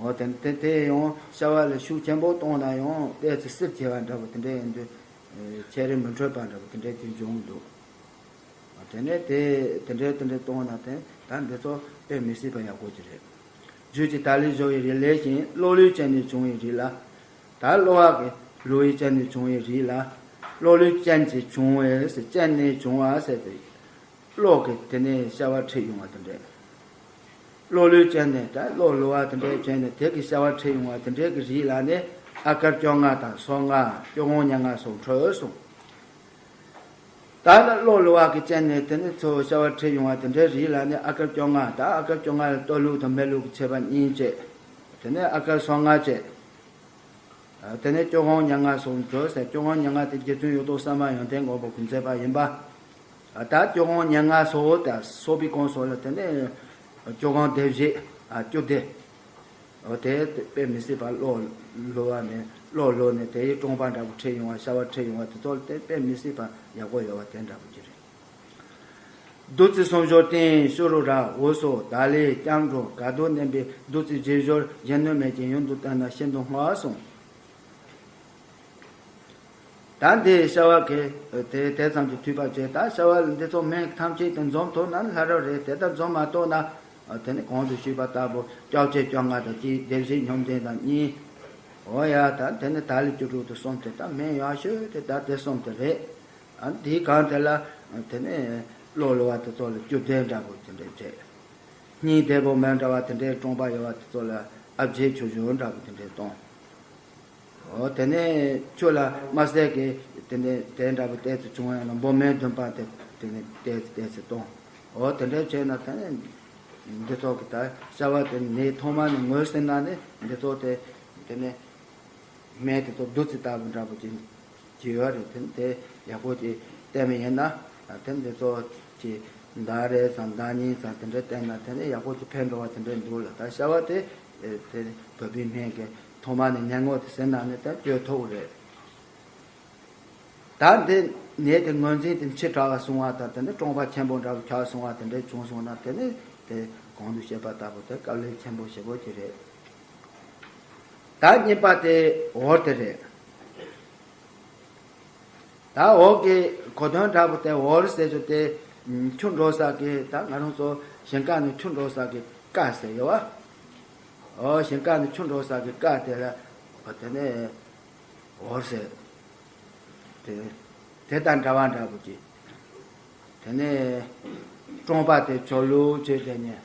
འོ་དེ་དེ་དེ་ཡང་ཤ་བ་ལ་ཤུགས་ཆེན་པོ་གཏོང་ན་ཡང་ཏོག་ཙམ་བསིལ་ཆེ་བ་འདྲ་པོ་དེ་འདྲ་ཡིན་དུས་ཁྱད་རིགས་མི་འཕྲོད་པ་འདྲ་པོ་དེ་འདྲ་དེ་འབྱུང་འདུག་དེ་ནས་དེ་དེ་འདྲ་དེ་འདྲ་གཏོང་ན་དེ་ད་འདི་ཚོ་དཔེ་མི་སྲིད་པ་ཡག་པོ་ཅིག་རེད། རྒྱུད་ཀྱི་ད་ལས་བཞོ་བའི་རིགས་ལས་གཞན་གློ་ལུས་ཅན་ནས་བྱུང་བའི་རིགས་ལ། ད་གློ་བ་གི་གློ་བའི་ཅན་ནས་བྱུང་བའི་རིགས་ལ། གློ་ལུས་ཅན་གྱིས་བྱུང་བའི་ཟེར་ཅན་ནས་བྱུང་བ་ཟེར་ཏེ། གློ་གི་དེ་ནས་ཤ་བ་ཁྲིད་ཡོང་བ་དེ་འདྲས། གློ་ལུས་ཅན་ནས་ད་གློ་ལུ་བ་དེ་འདྲས་ཅན་ནས་དེ་གི་ཤ་བ་ཁྲིད་ཡོང་བ་དེ་འདྲས་ཀྱི་རིགས་ལ་ནི་ཨ་ཀར་བཅོ་ལྔ་དང་སོ་ལྔ་སྐྱོ་གུང་ཉེར་ལྔ་སོགས་འཕྲོད་གསུངས། ད་ནི་གློ་ལུ་བ་གི་ཅན་ནས་དེ་ནི་ཚུར་ཤ་བ་ཁྲིད་ཡོང་བ་དེ་འདྲའི་རིགས་ལ་ནི་ཨ་ཀར་བཅོ་ལྔ་དང་ཨ་ཀར་བཅོ་ལྔ་ལ་ལྟོ་ལུག་དང་མི་ལུག་གི་ཁྱད་པར་གཉིས་བཅས། དེ་ནས་ཨ་ཀར་སོ་ལྔ་བཅས། དེ་ནས་སྐྱོ་གུང་ཉེར་ལྔ་སོགས་འགྲོ་ཟེར། སྐྱོ་གུང་ཉེར་ལྔ་དེ་རྗེ་བཙུན་གཡུ་ཐོག་གསར་མ་ཡོན་ཏན་གོ་འཕང་གི་མཛད་པ་ཡིན་པ། ད་སྐྱོ་གུང་ཉེར་ལྔ་སོགས་དང་སོགས་པའི་གོང་སོགས་ལ་དེ་ནས་སྐྱོ་གུང་སྡེ་བཞི། བཅུ་སྡེ། འོ་དེ་དཔེ་མི་སྲིད་པ་གློ་ལུ་བ་ནས་གློ་ལུ་ནས་དེའི་གྲོང་པ་འདྲ་པོ་ཁྲིད་ཡོང་བ་ཤ་བ་ཁྲིད་ཡོང་བ་དེ་ཚོ་ལ་དེ་དཔེ་མི་སྲིད་པ་ཡག་པོ་ཡོད་པ་དེ་འདྲ་པོ་ཅིག་རེད། བདུད་རྩི་སུམ་སྦྱོར་སྟེང་ཤུ་རུ་ར་འོ་སོ་ད་ལས་སྐྱབས་འགྲོ་ག་དོ་མནན་པའི་བདུད་རྩི་རྗེས་སྦྱོར་གཞན་གནོད་མེད་ཅིང་ཡུན་དུ་བསྟེན་ན་ཤིན་ཏུ་བསྔོ་གསུངས། ད་འདི་ཤ་བ་གི་དེ་དེ་ཙམ་གྱིས་འཐུས་པ་བྱས། ད་ཤ་བ་འདི་ཚོ་སྨན་ཐམས་ཅད་དུ་འཛོམས་ཐུབ་ན་ལྷ་རབ་རེད། དེ་ལྟར་འཛོམས་མ་ཐུབ་ན་དེ་ནི་གོང་དུ་ཞུས་པ་ལྟ་བུ་སྐྱབས་ཆེན་བཅོ་ལྔ་དང་གཅིག་བདེ་གཤེགས་སྙོམས་ལྡན་དང་གཉིས། འོ་ཡ་ད་དེ་ནི་ད་ལས་བཅུ་དྲུག་ཏུ་གསུམ་དེ་ད་སྨན་ཡག་ཤོས་དེ་ད་དེ་གསུམ་དེ་རེད། ཨ་དེའི་གང་དེ་ལ་དེ་ནི་གློ་ལུ་བ་དེ་ཚོ་ལ་བཅུ་བདུན་འདྲ་པོ་དེ་འདྲ་བྱས། སྙིང་བདེ་པོ་མི་འདྲ་བ་དེ་འདྲའི་གྲོང་པ་ཡོད་པ་དེ་ཚོ་ལ་ཨ་བརྒྱད་ཆོས་འབྱོར་འདྲ་པོ་དེ་འདྲའི་གཏོང་། འོ་དེ་ནས་ཆུ་ལ་དམར་ཟས་ཀྱི་དེ་ནས་དེ་འདྲ་པོ་ཏོག་ཙམ་བྱུང་ཡང་ན་འབུམ་སྡོམ་པ་དེ་དེ་ནས་ཏོག་ཙམ་ཏོག་ཙམ་གཏོང་། འོ་དེ་འདྲ་བྱས་ན་དེ་ནས་འདི་ཚོ་གི་ད་ཤ་བ་དེ་ནས་ཐོག་མ་ནས་ངོས་ཟིན་ན་ནི་འདི་ཚོ་དེ་དེ་ནས་སྨན་དེ་ཚོ་བདུད་རྩི་ལྟ་བུ་འདྲ་པོ་ཅིག་ཅིག་ཡོད་རེད། དེ་དེ་ཡག་པོ་ཅིག་བསྟེན་པ་ཡིན་ན་དེ་འདི་ཚོ་ཅིག་ཟླ་རེ་ཙམ་ཟླ་གཉིས་ཙམ་དེ་འདྲ་བསྟེན་ན་དེ་ནས་ཡག་པོ་ཅིག་ཕན་འགྲོ་བ་དེ་འདྲ་འདུག་ལ། ད་ཤ་བ་དེ་དེ་བོད་པའི་སྨན་གྱི་ཐོག་མ་ནས་ཉེ་ངོ་དེ་ཟིན་ན་ནི་དེ་བཅོས་ཐུབ་རེད། ད་འདི་ནད་དེ་ངོས་འཛིན་དེ་ཕྱི་དྲགས་སོང་བ་དང་དེ་ནི་གྲོང་པ་ཆེན་པོ་འདྲ་བོ་ཆགས་སོང་བ་དེ་འདྲ་བྱུང་སོང་ན་དེ་ནི་དེ་གོང་དུ་བཤད་པ་ལྟ་བུ་དེ་དཀའ་ལས་ཆེན་པོ་ཞེ་པོ་ཅིག་རེད། ད་གཉིས་པ་དེ་འོར་དེ་རེད། ད་འོག་གི་གོ་དོན་འདྲ་པོ་དེ་འོར་ཟེར་རྒྱུ་དེ་ཆུ་འགྲོ་ས་གི་ད་ང་རང་ཚོ་ཞིང་ཁ་ནས་ཆུ་འགྲོ་ས་གི་ ཀ་ཟེར་ཡོད་བ། འོ་ཞིང་ཀ་ནི་ཆུ་འགྲོ་ས་གི་ཀ་དེ་ལ་འོ་དེ་ནས་འོར་ཟེར། དེ་དེ་དང་འདྲ་བ་འདྲ་པོ་ཅིག་དེ་ནས་ཀྲོང་པ་དེ་ཆོ་ལུགས་བྱས་དེ་ནས་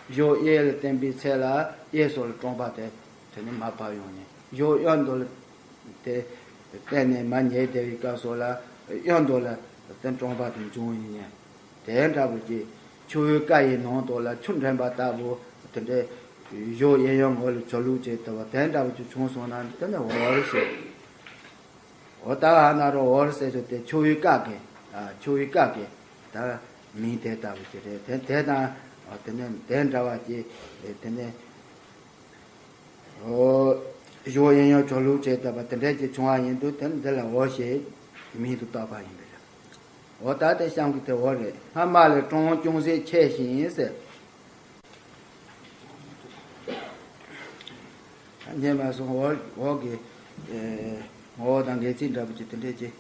གཞོགས་གཡས་ལ་བསྟན་པའི་ཚེ་ལ་གཡས་སོགས་ལ་ཀྲོང་པ་དེ་དེ་ནས་མར་བབས་ཡོང་ནས་གཞོགས་གཡོན་དུ་ལ་དེ་བསྟན་ནས་མར་ཉལ་བསྡད་པའི་སྐབས་སོགས་ལ་གཡོན་དུ་ལ་དེ་ཀྲོང་པ་དེ་འབྱུང་ཡིན་ནས། དེ་འདྲ་པོ་ཅིག་ཆུ་བོའི་ཀ་ཡི་ནང་དུ་ལ་ཆུ་འདྲེན་པ་ལྟ་བུ་དེ་འདྲའི་གཞོགས་གཡས་གཡོན་ངོས་ལ་ཆོ་ལུགས་བྱས་ལྟ་བུ་དེ་འདྲ་པོ་ཅིག་བྱུང་སོང་ན་དེ་ནི་འོར་ཟེར། འོ་ད་ཧ་ན་རོ་འོར་ཟེར་ཞོ་དེ་ཆུ་བོའི་ཀ་གི་ཨ་ཆུ་བོའི་ཀ་གི་ད་མིང་དེ་ལྟ་བུ་ཅིག་རེད། དེ་དེ་དང་དེ་ནི་དེ་འདྲ་བ་ཅིག་དེ་ནི། ཨོ། གཞོགས་གཡས་གཡོན་ཆོ་ལུགས་བྱས་བསྡད་པ་དེ་འདྲས་ཀྱི་བྱུང་བ་ཡིན་དུས་དེ་ནི་འདི་ལ་འོ་ཞེས་མིང་དུ་བཏགས་པ་ཡིན་པས། འོ་ད་དེ་གཤམ་གྱི་དེ་འོ་རེད། སྔ་མ་ལས་ཀྲོང་ཅུང་ཟད་ཆེ་ཞིང་ཟེར། སྙན་མ་སོང་འོ་འོ་གི་ངོ་བོ་དང་འགལ་ཚིག་འདྲ་པོ་ཅིག་དེ་འདྲས་ཀྱི་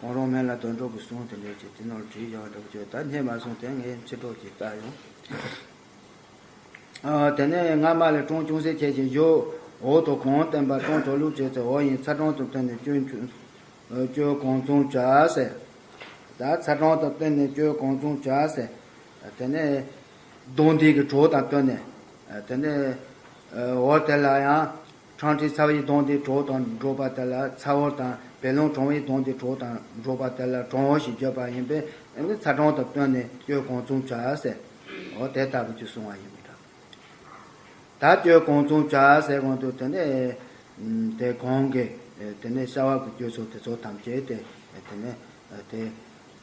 གང་རུང་མིན་ལ་དོན་གྲུབ་ཀྱི་གསུང་དེ་འདྲས་ཀྱི་དེ་ནོར་བྲིས་བཞག་པ་འདྲ་པོ་ཅིག་ད་སྙན་མ་སོང་དེ་ངས་ཕྱི་དྲོ་ཅིག་ལྟ་ཡོང་། དེ་ནས་སྔ་མ་ལས་ཀྲོང་ཅུང་ཟད་ཆེ་ཞིང་གཞོགས་འོག་ཏུ་གོང་བསྟན་པ་ཀྲོང་ཆོ་ལུགས་བྱས་ཚེ་འོག་ཡིན་ཚ་གྲང་དང་བསྟུན་ནས་སྐྱོན་སྐྱོན་གང་བྱུང་བྱ་ཟེར། ད་ཚ་གྲང་དང་བསྟུན་ནས་སྐྱོན་གང་བྱུང་བྱ་ཟེར། དེ་ནས་སྡོང་འདི་གི་གྲོགས་དང་བསྟུན་ནས་དེ་ནས་འོག་དེ་ལ་ཡང་། ཁྲང་ཁྲི་ཚ་བའི་སྡོང་དེ་གྲོགས་དང་འགྲོགས་པ་དེ་ལ་ཚ་བོར་དང་བེ་ལོང་གྲང་བའི་སྡོང་དེ་གྲོགས་དང་འགྲོགས་པ་དེ་ལ་གྲང་བོ་ཞེས་བརྗོད་པ་ཡིན་པས་ཨ་ནི་ཚ་གྲང་དང་བསྟུན་ནས་སྐྱོན་གང་བྱུང་བྱ་ཟེར། འོ་དེ་ལྟ་བུ་ཅིག་གསུང་བ་ཡིན་པ་འདྲ། ད་སྐྱོན་གང་བྱུང་བྱ་ཟེར་གོང་དུ་དེ་ནས་དེ་གོང་གི་དེ་ནས་བྱ་བ་གི་སྐྱོན་ཚོ་དེ་ཚོ་ཐམས་ཅད་དེ་དེ་ནས་དེ་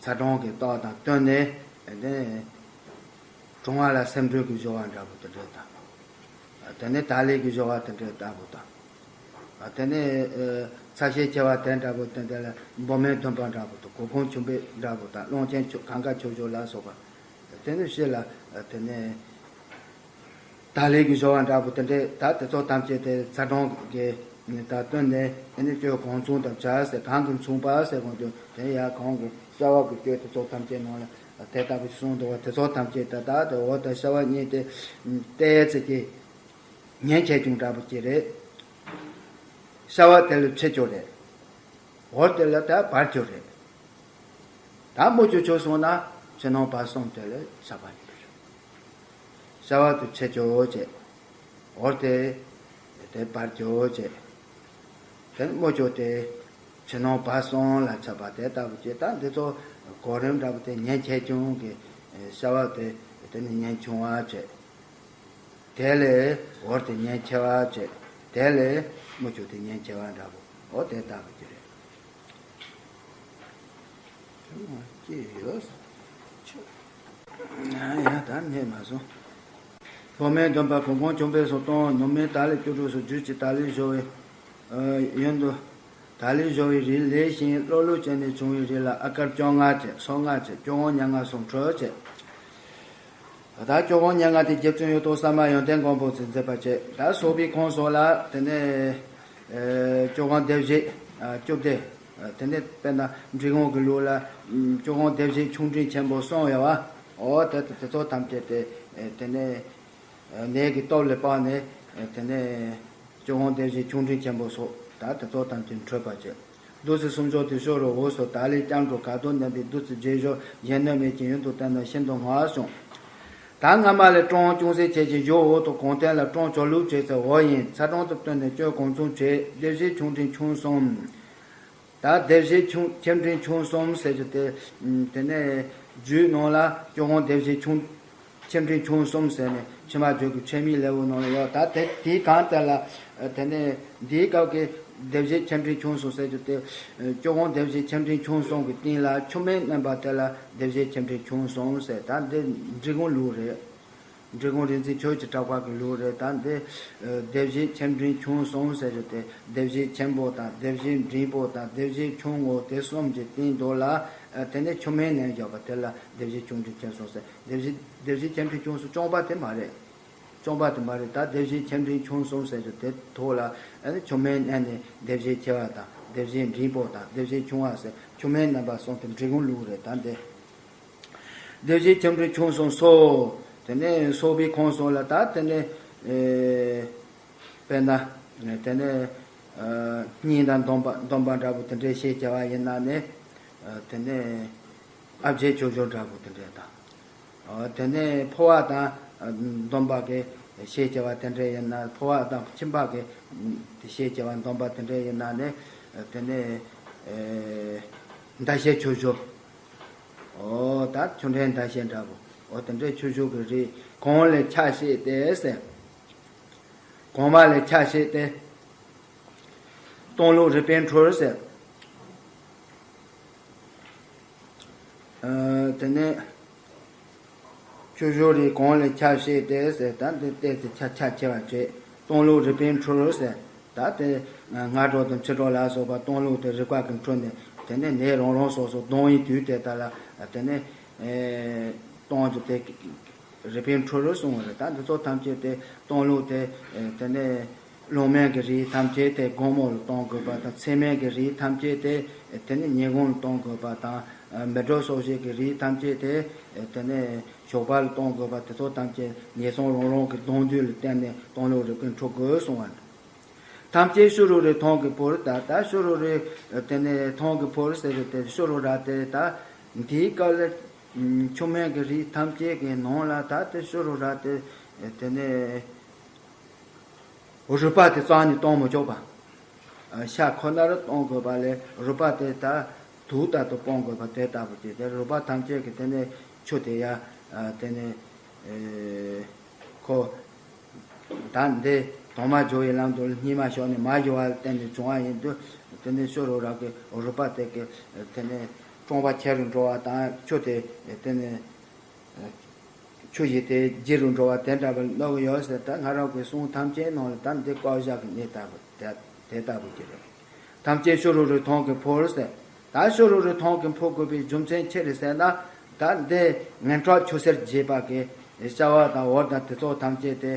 ཚ་གྲང་གི་རྟགས་དང་བསྟུན་ནས་དེ་གྲང་བ་ལ་སེམས་འགྲོས་ཀྱི་སྦྱོར་བ་འདྲ་པོ་དེ་འདྲ་དང་། དེ་ནས་ད་ལས་ཀྱི་སྦྱོར་བ་དེ་འདྲ་ལྟ་བུ་དང་། དེ་ནས་ཚ་ཤེས་ཆེ་བ་དེ་འདྲ་པོ་དེ་འདྲ་ལ་འབུ་མའི་འདོན་པ་འདྲ་པོ་དང་གོ་གོང་ཆུམ་པའི་འདྲ་པོ་དང་རླུང་ཆེན་ཆུ་གང་ག་ཆུ་བཞུར་ལ་སོགས་པ། དེ་ནས་ཕྱི་ལ་དེ་ནས་ད་ལས་ཀྱི་སྦྱོར་བ་འདྲ་པོ་དེ་འདྲ་ད་དེ་ཚོ་ཐམས་ཅད་དེ་ཚ་གྲང་གི་ནི་ད་བཏོན་ནས་དེ་ནས་སྐྱོན་གང་བྱུང་དང་བྱ་ཟེར་གང་གིས་མཚུངས་པ་ཟེར་གོང་དུ་དེ་ཡང་གང་གི་བྱ་བ་གི་སྐྱོན་དེ་ཚོ་ཐམས་ཅད་ནང་ལ། དེ་ལྟ་བུ་གསུངས་འདུག་བ། དེ་ཚོ་ཐམས་ཅད་ད་ལྟ་དེ་འོ་ད་བྱ་བ་གཉིས་དེ་ཏོག་ཙམ་གྱིས་ཉེན་ཆེ་ཆུང་འདྲ་པོ་ཅིག་རེད། བྱ་བ་དེ་ལ་ཆེ་ཆུང་རེད། འོ་དེ་ལ་ད་བར་ཆུང་རེད། ད་མུ་ཆུང་ཆུང་སོང་ན་ཕྱི་ནང་བར་གསུམ་དེ་ལ་བྱ་བ་ཡིན་པ་རེད། བྱ་བ་དེ་ཆེ་ཆུང་བྱས། འོ་དེ་དེ་བར་ཆུང་བྱས། དེ་ནི་མུ་ཆུང་དེ་ཕྱི་ནང་བར་གསུམ་ལ་ཁྱབ་པ་དེ་ལྟ་བུ་ཅིག་ད་འདི་ཚོ་གོ་རིམ་འདྲ་པོ་དེ་ཉེན་ཆེ་ཆུང་གི་བྱ་བ་དེ་དེ་ནི་ཉེན་ཆུང་བ་བྱས། དེ་ལས་འོར་དེ་ཉེན་ཆེ་བ་བྱས། དེ་ལས་མུ་ཆུང་དེ་ཉེན་ཆེ་བ་འདྲ་པོ་འོ་དེ་ལྟ་བུ་ཅིག་རེད། ཅི་ཡོད། ཡ་ད་རྙེད་མ་སོང་། འབུ་མའི་འདོན་པ་གོ་གོང་ཆུམ་པའི་སོགས་དང་ནུབ་མོའི་ད་ལས་བཅུ་དྲུག་སོགས་རྒྱུད་ཀྱི་ད་ལས་སྦྱོར་བའི་ཡོན་དུ། ད་ལས་སྦྱོར་བའི་རིགས་ལེགས་ཤིང་ལྷོད་ལྷོད་བྱས་ནས་བྱུང་བའི་རིགས་ལ་ཨ་ཀར་བཅོ་ལྔ་བྱས། སོ་ལྔ་བྱས། སྐྱོན་གོང་ཉེར་ལྔ་སོགས་འཕྲོས་བྱས། ད་སྐྱོན་གོང་ཉེར་ལྔ་དེ་རྗེ་བཙུན་གཡུ་ཐོག་ཟ་མ་ཡོན་ཏན་མགོན་པོ་ཚེ་མཛད་པ་བྱས། ད་སོགས་པའི་ཁོངས་སོགས་ལ་དེ་ནས་སྐྱོན་གོང་སྡེ་བཞི་བཅུ་བདུན། དེ་ནས་དཔེར་ན་འབྲི་གུང་གི་ལུགས་ལ་སྐྱོན་གོང་སྡེ་བཞི་ཆུང་འབྲིང་ཆེན་པོ་གསུམ་ཡོད་བ། འོ་དེ་དེ་ཚོ་ཐམས་ཅད་དེ་དེ་ནས་ནད་ཀྱི་སྟོབས་ལ་དཔགས་ནས་དེ་ནས་སྐྱོན་གོང་སྡེ་བཞི་ཆུང་འབྲིང་ཆེན་པོ་སོགས་ད་དེ་ཚོ་ཐམས་ཅད་འཕྲོས་པ་བྱས། བདུད་རྩི་སུམ་སྦྱོར་དེ་ཤོ་རུ་འོ་སོ་ད་ལས་སྐྱབས་འགྲོ་ག་དུ་ནན་པའི་བདུད་རྩི་རྗེས་ཤོ་གཞན་གནོད་མེད་ཀྱི་ཡོན་དུ་བསྟན་ན་ཤིན་ཏུ་སྔ་བྱུང་། ད་སྔ་མ་ལས་ཀྲོང་ཅུང་ཟད་ཆེ་ཞིང་གཞོགས་འོག་ཏུ་གོང་བསྟན་ལ་ཀྲོང་ཆོ་ལུགས་བྱས་ཚེ་འོ་ཡིན་ཚ་གྲང་དུ་བསྟུན་ནས་སྐྱོན་གང་བྱུང་བྱས། སྡེ་བཞི་ཆུང་འབྲིང་ཆུང་གསུམ། ད་སྡེ་བཞི་ཆུང་ཆེ་འབྲིང་ཆུང་གསུམ་ཟེར་རྒྱུ་དེ་དེ་ནས་རྒྱུད་ནང་ལ་སྐྱོན་གོང་སྡེ་བཞི་ཆུང་ཆེ་འབྲིང་ཆུང་གསུམ་ཟེར་ནས་ཕྱི་མ་བརྗོད་ཀྱི་ཆེ་མིའི་ལེའུ་ནང་ལ་ཡོད། ད་དེ་དེའི་གང་ལྟར་ལ་དེ་ནས་འདིའི་སྐབས་ཀྱི་སྡེ་བཞི་ཆེ་འབྲིང་ཆུང་གསུམ་ཟེར་རྒྱུ་དེ་སྐྱོན་གོང་སྡེ་བཞི་ཆེ་འབྲིང་ཆུང་གསུམ་གྱི་སྟེང་ལ་ཆུང་མིན་བསྣན་པ་དེ་ལ་སྡེ་བཞི་ཆེ་འབྲིང་ཆུང་གསུམ་ཟེར། ད་འདི་འབྲི་གུང་ལུགས་རེད། འབྲི་གུང་རིག་འཛིན་ཆོས་ཀྱི་གྲགས་པ་གི་ལུགས་རེད། ད་འདི་སྡེ་བཞི་ཆེ་འབྲིང་ཆུང་གསུམ་ཟེར་རྒྱུ་དེ་སྡེ་བཞི་ཆེན་པོ་དང་སྡེ་བཞི་འབྲིང་པོ་དང་སྡེ་བཞི་ཆུང་ངུ་དེ་གསུམ་གྱི་སྟེང་དུ་ལ་དེ་ནས་ཆུང་མིན་བསྣན་བཞག་པ་དེ་ལ་སྡེ་བཞི་ཆུང་འབྲིང་ཆེ་གསུམ་ཟེར། སྡེ་བཞི་སྡེ་བཞི་ཆེ་འབྲིང་ཆུང་གསུམ་རྐྱང་པ་དེ་མ་རེད། རྐྱང་པ་དེ་མ་རེད། ད་སྡེ་བཞི་ཆེ་འབྲིང་ཆུང་གསུམ་ཟེར་རྒྱུ་དེ་ཐོག་ལ་ཨ་ནི་ཆུང་མིན་བསྣན་ནས་སྡེ་བཞི་ཆེ་བ་དང་སྡེ་བཞི་འབྲིང་པོ་དང་སྡེ་བཞི་ཆུང་བ་ཟེར་ཆུང་མིན་བསྣན་པ་གསུམ་དེ་འབྲི་གུང་ལུགས་རེད། ད་འདི་སྡེ་བཞི་ཆེ་འབྲིང་ཆུང་གསུམ་སོ། དེ་ནས་སོགས་པའི་ཁོངས་སོགས་ལ་ད་དེ་ནས་ཨེ་དཔེར་ན་དེ་ནས་ཨ་སྙིང་དང་སྡོམ་པ་སྡོམ་པ་འདྲ་པོ་དེ་འདྲའི་ཤེས་བྱ་བ་ཡིན་ན་ནི་ཨ་དེ་ནས་ཨ་བརྗེད་ཆོས་སྦྱོར་འདྲ་པོ་དེ་འདྲའི་དང་། ཨ་དེ་ནས་འཕོ་བ་དང་སྡོམ་པ་གི་ཤེས་བྱ་བ་དེ་འདྲ་ཡིན་ན། འཕོ་བ་དང་ཁྱིམ་པ་གི་དེ་ཤེས་བྱ་བ་སྡོམ་པ་དེ་འདྲ་ཡིན་ན་ནི་དེ་ནས་ཨེ་ཟླ་ཤེས་ཆོས་སྦྱོར། ཨོ་ད་ཆུ་ཕྲན་ཟླ་ཤེས་འདྲ་པོ། ཨོ་དེ་འདྲའི་ཆོས་སྦྱོར་གྱི་རིགས་གོང་ལས་ཆ་ཤས་ཏེ་ཟེར། གོང་མ་ལས་ཆ་ཤས་ཏེ། སྟོང་ལུགས་རིགས་པས་འཁྲུལ་ཟེར། ཨ་དེ་ནས་ཆོས་སྦྱོར་རིགས་གོང་ལས་ཆ་ཤས་ཏེ་ཟེར། ད་འདི་ཏེ་ཟེར་ཆ་ཆ་ཕྱེ་བ་བྱས། སྟོང་ལུགས་རིགས་པས་འཁྲུལ་ཟེར། ད་དེ་སྔ་དྲོ་དང་ཕྱི་དྲོ་ལ་སོགས་པ་སྟོང་ལུགས་དེ་རིགས་པ་གིས་འཁྲུལ་ནས་དེ་ནས་ནད་རང་རང་སོ་སོ་གདོན་ཡི་དུས་དེ་དག་ལ་དེ་ནས་ཨེ་སྟོང་གི་དེ་རིགས་པས་འཁྲུལ་གསུངས་པ་རེད། ད་འདི་ཚོ་ཐམས་ཅད་དེ་སྟོང་ལུགས་དེ་དེ་ནས་རླུང་མེ་གི་རིགས་ཐམས་ཅད་དེ་དགོང་མོ་ལ་གཏོང་དགོས་པ་དང་། མཚན་མེད་ཀྱི་རིགས་ཐམས་ཅད་དེ་དེ་ནས་ཉིན་གུང་ལ་གཏོང་དགོས་པ་དང་། མེ་དྲོད་གསོག་བྱེད་ཀྱི་རིགས་ཐམས་ཅད་དེ་དེ་ནས་ཞོགས་པ་ལ་གཏོང་དགོས་པ། དེ་ཚོ་ཐམས་ཅད་ངན་སོང་རང་རང་གི་གདོན་འདུས་ལ་བརྟེན་ནས་སྟོང་ལུགས་རིགས་པས་འཁྲུལ་དགོས་གསུངས་པ་རེད། ཐམས་ཅད་ཕྱི་རོལ་རིགས་མཐོང་གི་བུར། ད་ད་ཕྱི་རོལ་རིགས་དེ་ནས་མཐོང་གི་བུར་ཟེར་བའི་དེ་ཕྱི་རོལ་ར་དེ་ད་འདིའི་སྐབས་ལ་ཆུ་མིག་གི་རིགས་ཐམས་ཅད་ཀྱི་ནང་ལ་ད་དེ་ཕྱི་རོལ་ར་དེ་དེ་ནས་རུས་པ་དེ་རྩ་ནས་གཏོང་མི་ཆོག་པ། ཤ་ཁོ་ནར་གཏོང་དགོས་པ་ལས་རུས་པ་དེ་ད་དུག་ལྟར་དུ་སྤོང་དགོས་པ་དེ་ལྟ་བུ་ཅིག་དེ་རུས་པ་ཐམས་ཅད་ཀྱི་དེ་ནས་ཆུ་དེ་ཡ་དེ་ནས་ཁོ། ད་འདི་དྭངས་མ་སྦྱོར་བའི་ལམ་དུ་སྙིགས་མ་ཞོག་ནས་མ་སྦྱོར་བ་ལ་བརྟེན་ནས་བྱུང་བ་ཡིན་དུས། དེ་ནས་ཕྱི་རོལ་ར་གི་རུས་པ་དེ་གི་དེ་ནས་གྲང་བ་ཆེ་རུ་འགྲོ་བ་དང་། ཆུ་དེ་དེ་ནས་ཆུ་ཡི་དེ་ལྗིད་རུ་འགྲོ་བ་དེ་འདྲ་བ་གནོད་ཀྱི་ཡོད་ཟེར། ད་ང་རང་གི་གསུང་ཐམས་ཅད་ནང་ལ་ད་འདི་བཀའ་བཞག་གི་གནས་ལྟ་བུ་དེ་དེ་ལྟ་བུ་ཅིག་རེད། ཐམས་ཅད་ཕྱི་རོལ་རིགས་མཐོང་གི་བུར་ཟེར། ད་ཕྱི་རོལ་རིགས་མཐོང་གི་འཕོ་དགོས་པའི་རྒྱུ་མཚན་ཅི་རེད་ཟེར་ན། ད་འདི་ངན་གྲགས་ཆུ་སེར་རྒྱས་པ་གི་ཤ་བ་དང་འོ་དང་དེ་ཚོ་ཐམས་ཅད་དེ་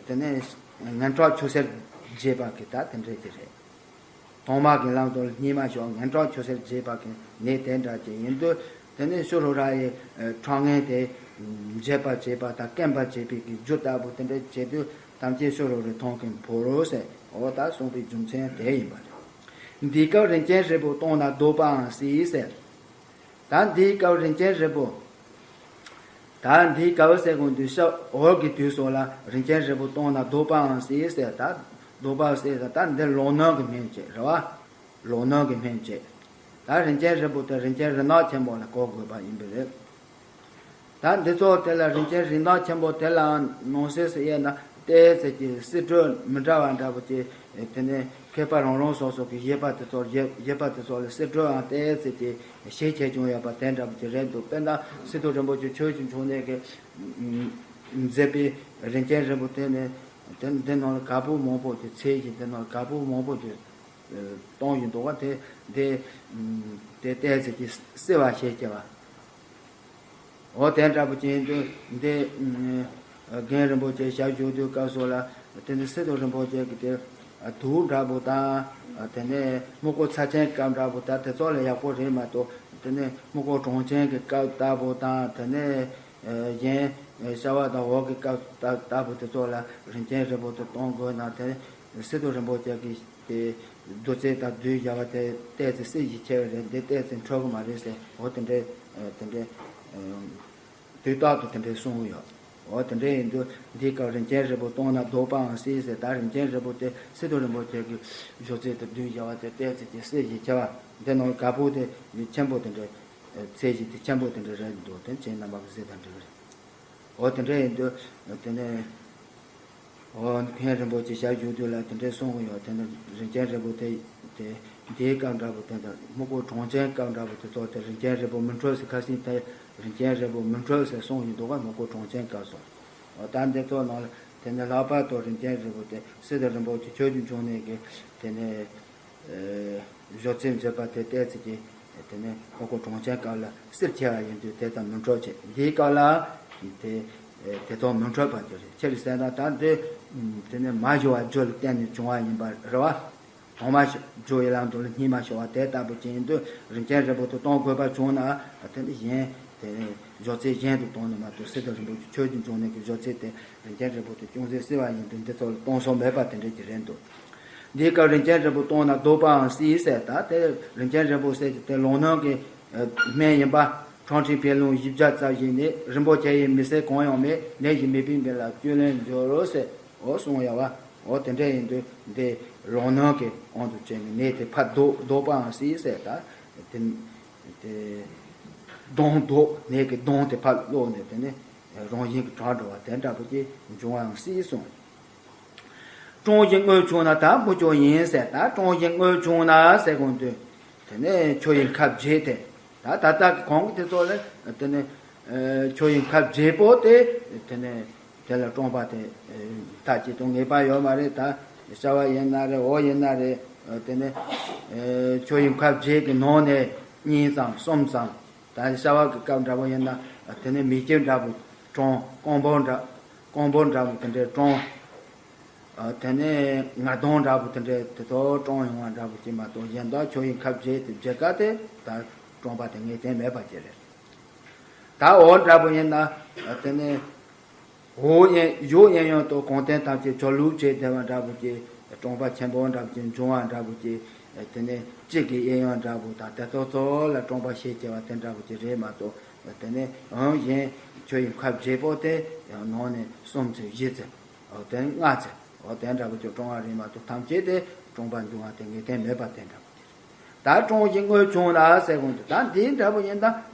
དེ་ནས་ངན་གྲགས་ཆུ་སེར་རྒྱས་པ་གི་ད་དེ་འདྲ་ཅིག་རེད། དྭངས་མ་གི་ལམ་དུ་སྙིགས་མ་ཞོག་ངན་གྲགས་ཆུ་སེར་རྒྱས་པ་གི་ནད་དེ་འདྲ་ཅིག་ཡིན་དུས། དེ་ནས་ཕྱི་རོལ་ར་ཡི་ཁྲག་ངན་དེ་འབྱེད་པར་བྱེད་པ་དང་སྐེམ་པར་བྱེད་པའི་གི་རྒྱུ་ལྟ་བུ་དེ་འདྲ་བྱེད་དུས། ཐམས་ཅད་ཕྱི་རོལ་རིགས་མཐོང་གི་བུར་ཟེར། འོ་ད་གསུངས་པའི་རྒྱུ་མཚན་དེ་ཡིན་པ་རེད། འདི་སྐབས་རིན་ཆེན་རིལ་བུ་གཏོང་ན་བཟློག་པའང་སྲིད་ཟེར། ད་འདིའི་སྐབས་རིན་ཆེན་རིལ་བུ། ད་འདིའི་སྐབས་ཟེར་གོང་དུ་ཤ་འོར་གྱི་དུས་སོགས་ལ་རིན་ཆེན་རིལ་བུ་གཏོང་ན་བཟློག་པའང་སྲིད་ཟེར། ད་བཟློག་པ་ཟེར་ད་ད་འདི་ལོག་གནོན་གྱི་སྨན་བྱེད་རེད་བ། ལོག་གནོན་གྱི་སྨན་བྱེད། ད་རིན་ཆེན་རིལ་བུ་དེ་རིན་ཆེན་རིགས་སྣ་ཆེན་པོ་ལ་གོ་དགོས་པ་ཡིན་པ་རེད། ད་འདི་ཚོ་དེ་ལ་རིན་ཆེན་རིགས་སྣ་ཆེན་པོ་དེ་ལའང་ནང་གསེས་སུ་དབྱེ་ན་ཏོག་ཙམ་གྱི་བསིལ་དྲོད་མི་འདྲ་བ་འདྲ་པོ་ཅིག་དེ་ནས་མཁས་པ་རང་རང་སོ་སོ་གི་དབྱེ་བ་དེ་ཚོ་དབྱེ་དབྱེ་བ་དེ་ཚོ་ལ་བསིལ་དྲོད་ཨང་ཏོག་ཙམ་གྱི་ཤས་ཆེ་ཆུང་ཡོད་པ་དེ་འདྲ་པོ་ཅིག་རེད་འདུག་དཔེར་ན་སི་ཏུ་རིན་པོ་ཆེ་ཆོས་ཀྱི་འབྱུང་གནས་ཀྱིས་མཛད་པའི་རིན་ཆེན་རིལ་བུ་དེ་ནི་དེ་འདི་ནང་ལ་ག་པུ་མང་པོ་ཅིག་ཚད་ཀྱི་འདི་ནང་ལ་ག་པུ་མང་པོ་ཅིག་གཏོང་བཞིན་འདུག་བ། དེ་དེ་དེ་ཏོག་ཙམ་གྱི་བསིལ་བ་ཞིག་བྱས་པ། འོ་དེ་འདྲ་པོ་ཅན་དུ་འདི་རྒན་རིན་པོ་ཆེ་ཞབས་ཞུ་དུས་སྐབས་སུ་ལ་དེ་ནི་སི་ཏུ་རིན་པོ་ཆེ་གི་དེ་དུག་འདྲ་པོ་དང་། དེ་ནས་སྨུག་པོ་ཚ་ཅན་སྐབས་འདྲ་པོ་ད་དེ་ཚོ་ལ་ཡག་པོ་རེད་མ་གཏོགས། དེ་ནས་སྨུག་པོ་གྲང་ཅན་གྱི་སྐབས་ལྟ་བུ་དང་། དེ་ནས་གཞན་ཤ་བ་དང་འོར་གྱི་སྐབས་ལྟ་ལྟ་བུ་དེ་ཚོ་ལ་རིན་ཆེན་རིལ་བུ་དེ་གཏོང་དགོས་ན། དེ་སི་ཏུ་རིན་པོ་ཆེ་གི་དེ་བདུད་རྩི་དང་བསྡུས་བཞག་པ་དེ་ཏོག་ཙམ་བསིལ་ཞིག་ཆེ་བ་རེད། འདི་ཏོག་ཙམ་འཕྲོད་གི་མ་རེད་ཟེར། འོ་དེ་འདྲའི་དེ་འདྲའི་དུས་རྟག་ཏུ་དེ་འདྲའི་གསུང་གི་ཡོད། འོ་དེ་འདྲའི་ཡིན་དུས་འདིའི་སྐབས་རིན་ཆེན་རིལ་བུ་གཏོང་ན་བཟློག་པའང་སྲིད་ཟེར། ད་རིན་ཆེན་རིལ་བུ་དེ་སི་ཏུ་རིན་པོ་ཆེ་གི་བཞུགས་ཚུལ་དུ་བསྡུས་བཞག་པ་དེ་ཏོག་ཙམ་གྱི་བསིལ་ཞིག་ཆེ་བ། འདི་ནང་ག་པུ་དེ་ཆེན་པོ་དེ་འདྲའི་ཚད་གཞི་དེ་ཆེན་པོ་དེ་འདྲ་རེད་འདུག་དེ་ཁྱེད་རྣམ་པ་གི་གཟིགས་དང་འགྲིག་གི་རེད། འོ་དེ་འདྲ་ཡིན་དུས་དེ་ནས། འོ་མཁན་རིན་པོ་ཆེ་ཞབས་ཞུ་དུས་ལ་དེ་འདྲའི་གསུང་གི་ཡོད། དེ་ནས་རིན་ཆེན་རིལ་བུ་དེ་དེ་འདིའི་སྐབས་འདྲ་པོ་དེ་འདྲ་སྨུག་པོ་གྲང་ཅན་སྐབས་འདྲ་པོ་དེ་ཚོ་དེ་རིན་ཆེན་རིལ་བུ་མི་འཕྲོད་ཟེར། ཁ་སང་དེ་རིན་ཆེན་རིལ་བུ་མི་འཕྲོད་ཟེར་གསུང་ཡིན་འདུག་ག་སྨུག་པོ་གྲང་ཅན་སྐབས་སོ། འོ་ད་འདི་ཚོ་ནང་ལ་དེ་ནས་ལྷག་པར་དུ་རིན་ཆེན་རིལ་བུ་དེ་སི་ཏུ་རིན་པོ་ཆེ་ཆོས་ཀྱི་འབྱུང་གནས་ཀྱི་དེ་ནས། བཞུགས་ཚུལ་མཛད་པ་དེ་ཏོག་ཙམ་གྱི་དེ་ནས་སྨུག་པོ་གྲང་ཅན་སྐབས་ལ་བསིལ་ཆེ་བ་ཡིན་དུས་དེ་དང་མི་འཕྲོད་ཅེས། འདིའི་སྐབས་ལ་དེ་དེ་དང་མི་འཕྲོད་པ་དེ་རེད། ཅི་རེད་ཟེར་ན་ད་འདི་དེ་ནས་མ་སྦྱོར་བ་རྒྱུ་ལ་བརྟེན་ནས་བྱུང་བ་ཡིན་པ་རེད་བ། དྭངས་མ་སྦྱོར་བའི་ལམ་དུ་ལ་སྙིགས་མ་ཞོག་པ་དེ་ལྟ་བུ་ཅན་ཡིན་དུས་རིན་ཆེན་རིལ་བུ་དེ་གཏོང་དགོས་པ་བྱུང་ན་དེ་ནི་གཞན་དེ། སྦྱོར་ཚིག་གཞན་དུ་བཏང་ནས་མ་གཏོགས། སི་ཏུ་རིན་པོ་ཆེ་ཆོས་ཀྱི་འབྱུང་གནས་ཀྱི་སྦྱོར་ཚིག་དེ་རིན་ཆེན་རིལ་བུ་དེ་ཅུང་ཟད་བསིལ་བ་ཡིན་དུས་འདི་ཚོ་ལ་གཏོང་སྲོལ་མེད་པ་དེ་འདྲ་ཅིག་རེད་འདུག་འདིའི་སྐབས་རིན་ཆེན་རིལ་བུ་གཏོང་ན་བདོག་པའང་བསིལ་ཟེར། ད་དེ་རིན་ཆེན་རིལ་བུ་ཟེར་གྱི་དེ་ལོ་སྣོན་གྱི་སྨན་ཡིན་པ། ཁྲག་ཁྲིག་ཕན་ལུང་བཞི་བརྒྱ་རྩ་བཞི་ནི། རིན་པོ་ཆེ་ཡི་མི་ཟད་གང་ཡང་མེད། ནད་གཞི་མེད་པའི་མི་ལ་བཅོས་ལེན་འབྱོར་རོ་ཟེར། འོ་གསུངས་ཡོད་པ། འོ་དེ་འདྲ་ཡིན་དུས་འདི་ལོ་སྣོན་གྱི་དབང་དུ་བྱས་ནས་ནད་དེ་ཕར་བཟློག་བཟློག་པའང་སྲིད་ཟེར། ད་དེ་དེ་གདོན་བཟློག་ནད་ཀྱི་གདོན་དེ་ཕར་བཟློག་ནས་དེ་ནི་རང་བཞིན་གྱིས་དྲག་འགྲོ་བ་དེ་འདྲ་པོ་ཅིག་འབྱུང་བའང་སྲིད་གསུངས། གྲང་ཞིང་རྔུལ་ཆུང་ན་ད་མུ་ཅོག་ཡིན་ཟེར། ད་གྲང་ཞིང་རྔུལ་ཆུང་ན་ཟེར་དགོངས་དུས། དེ་ནས་ཆུ་ཡི་ཁབ་བརྗེས་ཏེ། ད་ད་ལྟ་གི་གོང་གི་དེ་ཚོ་ལ་དེ་ནས་ཆུ་ཡི་ཁབ་བརྗེས་པོ་དེ། དེ་ནས་དེ་ལ་གྲང་པ་དེ་ད་ཅི་དང་ངེས་པ་ཡོད་མ་རེད། ད་ཤ་བ་ཡིན་ན་རེད། འོ་ཡིན་ན་རེད། དེ་ནས་ཆུ་ཡི་ཁབ་བརྗེས་ཀྱི་ནང་ནས་གཉིས་ཙམ་གསུམ་ཙམ། ད་ཤ་བ་གི་སྐབས་འདྲ་པོ་ཡིན་ན་དེ་ནས་མེ་ལྕེ་འདྲ་པོ་གྲང་། རྐང་པོ་འདྲ། རྐང་པོ་འདྲ་པོ་དེ་འདྲའི་གྲང་། ཨ། དེ་ནས་ངར་གདོང་འདྲ་པོ་དེ་འདྲའི་དེ་ཚོ་གྲང་ཡོང་བ་འདྲ་པོ་ཅིག་མ་གཏོགས་གཞན་དག་ཆུ་ཡི་ཁབ་བརྗེས་ཏེ་བརྗེ་ཀ་དེ་ད་གྲང་པ་དེ་ངེས་གཏན་མེད་པ་ཅིག་རེད། ད་འོ་འདྲ་པོ་ཡིན་ན། ཨ། དེ་ནས་འོ་ཡན་གཞུ་ཡན་ཡང་དུ་གོང་བསྟན་ཐམས་ཅད་ཆུ་བླུགས་བྱས་བསྡད་པ་འདྲ་པོ་ཅིག་གྲང་པ་ཆེན་པོ་འདྲ་པོ་ཅིག་འབྱུང་བ་འདྲ་པོ་ཅིག་དེ་ནས་གཅིག་གི་གཡས་གཡོན་འདྲ་པོ་དང་དེ་ཚོ་ཚོ་ལ་གྲང་པ་ཤས་ཆེ་བ་དེ་འདྲ་པོ་ཅིག་རེད་མ་གཏོགས། དེ་ནས་འོ་གཞན་ཆུ་ཡི་ཁབ་བརྗེས་པོ་དེ་ནང་ནས་གསུམ་ཚོད་བཞི་ཚོད། འོ་དེ་ལྔ་ཚེ། འོ་དེ་འདྲ་པོ་ཅིག་གྲང་བ་རེད་མ་གཏོགས་ཐམས་ཅད་དེ་གྲང་པ་འབྱུང་བ་དེ་ངེས་གཏན་མེད་པ་དེ་འདྲ་པོ་དེ་རེད། ད་གྲང་ཞིང་རྔུལ་ཆུང་ན་ཟེར་གོང་དུ། ད་འདི་འདྲ་པོ་ཡིན་ད་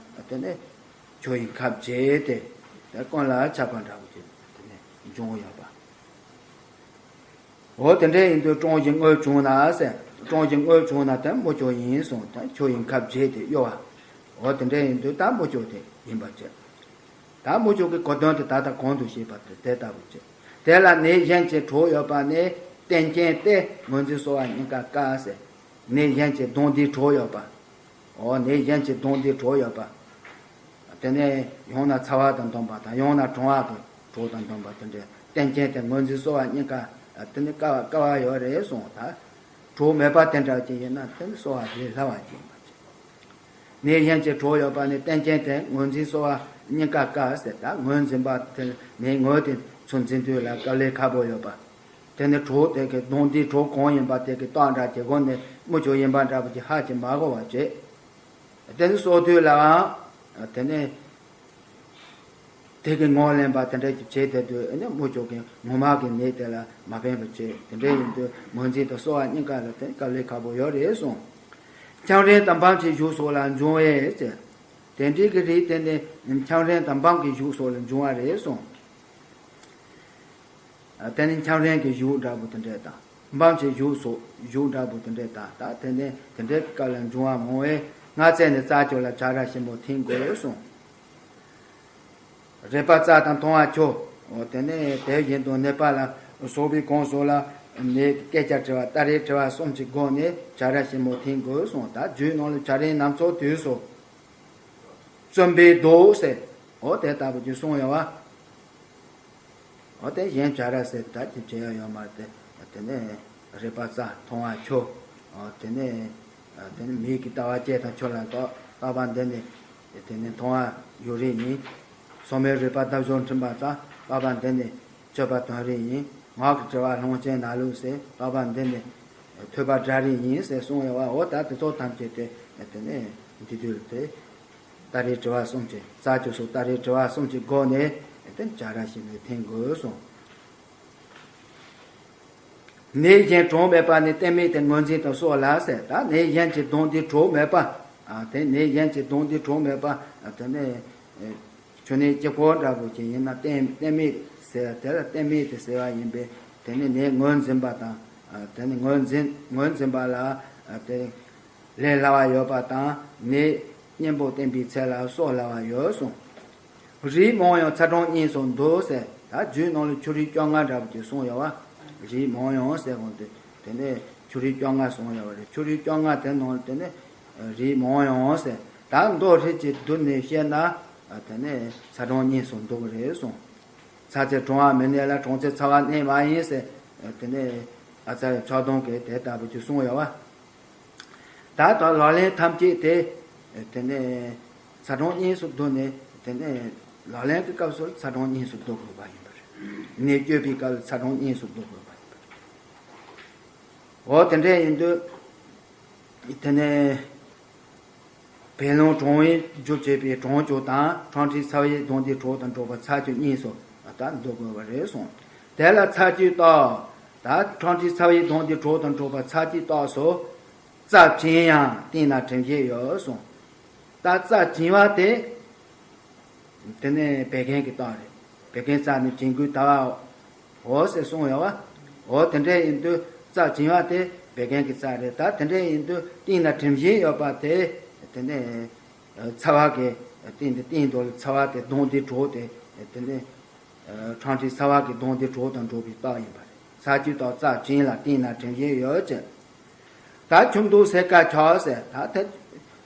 དེ་ནས་ཆུ་ཡི་ཁབ་བརྗེས་ཏེ་དེ་ཀུན་ལ་ཁྱབ་པ་འདྲ་པོ་ཅིག་དེ་ནས་འབྱུང་ཡོད་པ། འོ་དེ་འདྲ་ཡིན་དུས་གྲང་ཞིང་རྔུལ་ཆུང་ན་ཟེར། གྲང་ཞིང་རྔུལ་ཆུང་ན་དེ་མུ་ཅོག་ཡིན་གསུངས། དེ་ཆུ་ཡི་ཁབ་བརྗེས་ཏེ་གཡོ་བ། འོ་དེ་འདྲ་ཡིན་དུས་ད་མུ་ཅོག་དེ་ཡིན་པ་བྱས། ད་མུ་ཅོག་གི་གོ་དོན་དེ་ད་ལྟ་གོང་དུ་བཤད་པ་དེ་དེ་ལྟ་བུ་བྱས། དེ་ལ་ནད་གཞན་གྱི་གྲོགས་ཡོད་པ་ནི། རྟེན་ཅན་སྟེ་ངོས་འཛིན་གསོ་བ་གཉིས་ཀ་དཀའ་ཟེར། ནད་གཞན་གྱི་གདོན་འདིའི་གྲོགས་ཡོད་པ། འོ་ནད་གཞན་གྱི་གདོན་འདིའི་གྲོགས་ཡོད་པ། དེ་ནས་ཡང་ན་ཚ་བ་དང་ལྡན་པ་དང་ཡང་ན་གྲང་བ་གི་གྲོགས་དང་ལྡན་པ་དེ་འདྲའི་རྟེན་ཅན་དེ་ངོས་འཛིན་གསོ་བ་གཉིས་ཀ་དེ་ནི་དཀའ་བ་དཀའ་བ་ཡོད་རེད་གསུངས། ད་གྲོགས་མེད་པ་དེ་འདྲ་ཅིག་ཡིན་ན་དེ་ནི་གསོ་བ་ལས་སླ་བ་ཅིག་ཡིན་པ་ཅིག་ནད་གཞན་གྱི་གྲོགས་ཡོད་པ་ནི། རྟེན་ཅན་དེ་ངོས་འཛིན་གསོ་བ་གཉིས་ཀ་དཀའ་ཟེར། ད་ངོས་འཛིན་པ་དེ་ནད་ངོས་དེ་ཚོ་འཛིན་དུས་ལ་དཀའ་ལས་ཁག་པོ་ཡོད་པ། དེ་ནི་གྲོགས་དེ་གི་གདོན་འདིའི་གྲོགས་གང་ཡིན་པ་དེ་གི་རྟགས་འདྲ་གི་སྒོ་ནས་མུ་ཅོག་ཡིན་པ་འདྲ་པོ་ཅིག་ཧ་ཅང་མ་གོ་བ་བྱེད། དེ་ནི་གསོ་དུས་ལའང་དེ་ནི་དེ་གི་ངོས་ལེན་པ་དེ་འདྲ་ཅིག་བྱེད་བསྡད་དུས་ཨེ་ནི་མུ་ཅོག་གི་ངོ་མ་གི་ནད་དེ་ལ་མ་ཕན་པ་བྱེད། དེ་འདྲ་ཡིན་དུས་ངོས་འཛིན་དང་གསོ་བ་གཉིས་ཀ་ལ་དེ་དཀའ་ལས་ཁག་པོ་ཡོད་རེད་གསུངས། ཆམ་རིམས་དང་འབམ་གྱི་གཞུག་སོགས་ལ་འབྱུང་བས་ཟེར། དེ་འདྲའི་གི་རིགས་དེ་ནི་ཆམ་རིམས་དང་འབམ་གྱི་གཞུག་སོགས་ལ་འབྱུང་བ་རེད་གསུངས། དེ་ནི་ཆམ་རིམས་ཀྱི་གཞུག་འདྲ་པོ་དེ་འདྲས་དང་། འབམ་གྱི་གཞུག་སོགས་གཞུག་འདྲ་པོ་དེ་འདྲས་དང་། ད་དེ་ནས་དེ་འདྲའི་སྐབས་ལ་འབྱུང་བ་མང་བས། སྔ་ཚད་ནས་རྩ་ཆུ་ལ་བྱ་ར་ཞིབ་མོ་འཐེན་དགོས་གསུངས། རུས་པ་རྩ་དང་མཐོང་བ་ཆུ། འོ་དེ་ནས་དེ་བཞིན་དུ་ནད་པ་ལ་སོགས་པའི་གང་སོགས་ལ་ནད་སྐད་ཆ་དྲི་བ་ལྟ་རེ་དྲི་བ་གསུམ་གྱི་སྒོ་ནས་བྱ་ར་ཞིབ་མོ་འཐེན་དགོས་གསུངས། ད་རྒྱུད་ནང་ལ་བྱ་རའི་རྣམ་ཚོགས་དུས་སུ་བཙུན་པའི་མདོག་ཟེར། འོ་དེ་ལྟ་བུ་ཅིག་གསུངས་ཡོད་པ། འོ་དེ་གཞན་བྱ་ར་ཟེར་ད་ཅིག་བྱེད་ཡ་ཡོད་མ་རེད་དེ། དེ་ནས་རུས་པ་རྩ་མཐོང་བ་ཆུ། འོ་དེ་ནས་དེ་ནས་མིག་གི་ལྟ་བ་ལྕེ་དང་ཆུ་ལ་སོགས་པ་འདི་ནི་དེ་ནས་མཐོང་བ་ཡུལ་རིས་ཡིན། སོ་མའི་རུས་པ་འདབ་གཞོང་འཕྲིན་པ་ཙམ་པ་པ་འདི་ནི་སྤྱོད་པ་དོན་རིས་ཡིན། ངག་གི་དྲི་བ་ལྷུང་བྱེད་རྣ་ལུག་ཟེར་པ་པ་འདི་ནི་ཐོས་པ་སྒྲ་རིས་ཡིན་ཟེར་གསུངས་ཡོད་པ། འོ་ད་དེ་ཚོ་ཐམས་ཅད་དེ་དེ་ནས་འདི་དུས་དེ། ལྟ་རེ་དྲི་བ་གསུམ་གྱི་རྩ་ཆུ་སོགས་ལྟ་རེ་དྲི་བ་གསུམ་གྱི་སྒོ་ནས་དེ་བྱ་ར་ཞིབ་མོ་འཐེན་དགོས་གསུངས། ནད་གཞན་གྲོགས་མེད་པ་ནི། རྟེན་མེད་དེ་ངོས་འཛིན་དང་སོགས་ལ་ཟེར། ད་ནད་གཞན་གྱི་གདོན་འདི་གྲོགས་མེད་པ། ཨ་དེ་ནད་གཞན་གྱི་གདོན་འདི་གྲོགས་མེད་པ། ཨ་དེ་ནས་ཨེ་ཆུ་ནད་སྐྱེ་ཕོ་འདྲ་པོ་ཅིག་ཡིན་ན་རྟེན་རྟེན་མེད་ཟེར། དེ་ལ་རྟེན་མེད་དེ་ཟེར་བ་ཡིན་པས། དེ་ནི་ནད་ངོས་འཛིན་པ་དང་། ཨ་དེ་ནི་ངོས་འཛིན་ངོས་འཛིན་པ་ལ་ཨ་དེ། ལས་སླ་བ་ཡོད་པ་དང་། ནད་གཉེན་པོ་བསྟེན་པའི་ཚེ་ལ་གསོ་སླ་བ་ཡོད་གསུངས། རིགས་མང་ཡང་ཚ་གྲང་གཉིས་སུ་འདུ་ཟེར། ད་རྒྱུད་ནང་ལ་ཆུ་རིགས་བཅོ་ལྔ་འདྲ་པོ་ཅིག་གསུངས་ཡོད་པ། རིགས་མང་ཡང་ཟེར་གོང་དེ་དེ་ནས་ཆུ་རིགས་བཅོ་ལྔ་གསུངས་ཡོད་པ་རེད། ཆུ་རིགས་བཅོ་ལྔ་དེ་ནང་དེ་ནས་རིགས་མང་ཡང་ཟེར། ད་མདོ་ཧྲིལ་གྱིས་བསྡུས་ནས་བཤད་ན་དེ་ནས་ཚ་གྲང་གཉིས་སུ་འདུ་གི་རེད་གསུངས། ཚ་ཚེ་གྲང་བ་མི་གནས་ལ། གྲང་ཚེ་ཚ་བ་གནས་མ་ཡིན་ཟེར། དེ་ནས་ཨ་ཙརྱ་ཕྱག་སྟོང་གིས་དེ་ལྟ་བུ་ཅིག་གསུངས་ཡོད་པ། ད་ལྟ་ལག་ལེན་ཐམས་ཅད་དེ་དེ་ནས་ཚ་གྲང་གཉིས་སུ་བསྡུས་ནས་ དེ་ནས་ལག་ལེན་གྱི་སྐབས་སུ་ཚ་གྲང་གཉིས་སུ་བཟློག་དགོས་པ་ཡིན་པ་རེད། ནད་བཅོས་པའི་སྐབས་ཚ་གྲང་གཉིས་སུ་བཟློག་དགོས་པ་ཡིན་པ་རེད། འོ་དེ་འདྲ་ཡིན་དུས། དེ་ནས་བད་རླུང་གྲང་བས་རྒྱུ་བྱེད་པའི་གྲང་སྐྱུག་དང་ཁྲག་མཁྲིས་ཚ་བས་གདོན་འདྲེའི་གྲོགས་དང་འགྲོགས་པ་ཚ་སྐྱུག་གཉིས་སུ་ད་བཟློག་དགོས་པ་རེད་གསུངས། དེ་ལ་ཚ་སྐྱུག་རྟགས། ད་ཁྲག་མཁྲིས་ཚ་བས་གདོན་འདྲེའི་གྲོགས་དང་འགྲོགས་པ་ཚ་སྐྱུག་རྟགས་སུ། རྩ་བྱིང་ཡང་སྟེང་ན་དྲིམ་ཞིག་ཡོད་གསུངས། ད་རྩ་བྱིང་བ་དེ། དེ་ནས་བད་ཀན་གྱི་རྟགས་རེད། བད་ཀན་རྩ་ནི་བྱིང་རྒོད་ལྟ་བའོ་ཟེར་གསུངས་ཡོད་བ། འོ་དེ་འདྲ་ཡིན་དུས་རྩ་བྱིང་བ་དེ་བད་ཀན་གྱི་རྩ་རེད། ད་དེ་འདྲ་ཡིན་དུས་སྟེང་ན་དྲིམ་ཞིག་ཡོད་པ་དེ། དེ་ནས་ཚ་བ་གི་སྟེང་དུ་སྟེང་དུ་ཚ་བ་དེ་གདོན་འདྲེའི་གྲོགས་དེ། དེ་ནས་ཁྲག་མཁྲིས་ཚ་བ་གི་གདོན་འདྲེའི་གྲོགས་དང་འགྲོགས་པའི་རྟགས་ཡིན་པ་རེད། ཚ་སྐྱུག་རྟགས་རྩ་བྱིང་ལ་སྟེང་ན་དྲིམ་ཞིག་ཡོད་ཅེས། ད་ཆུ་མདོག་སེར་ཀ་ཆགས་ཟེར། ད་དེ་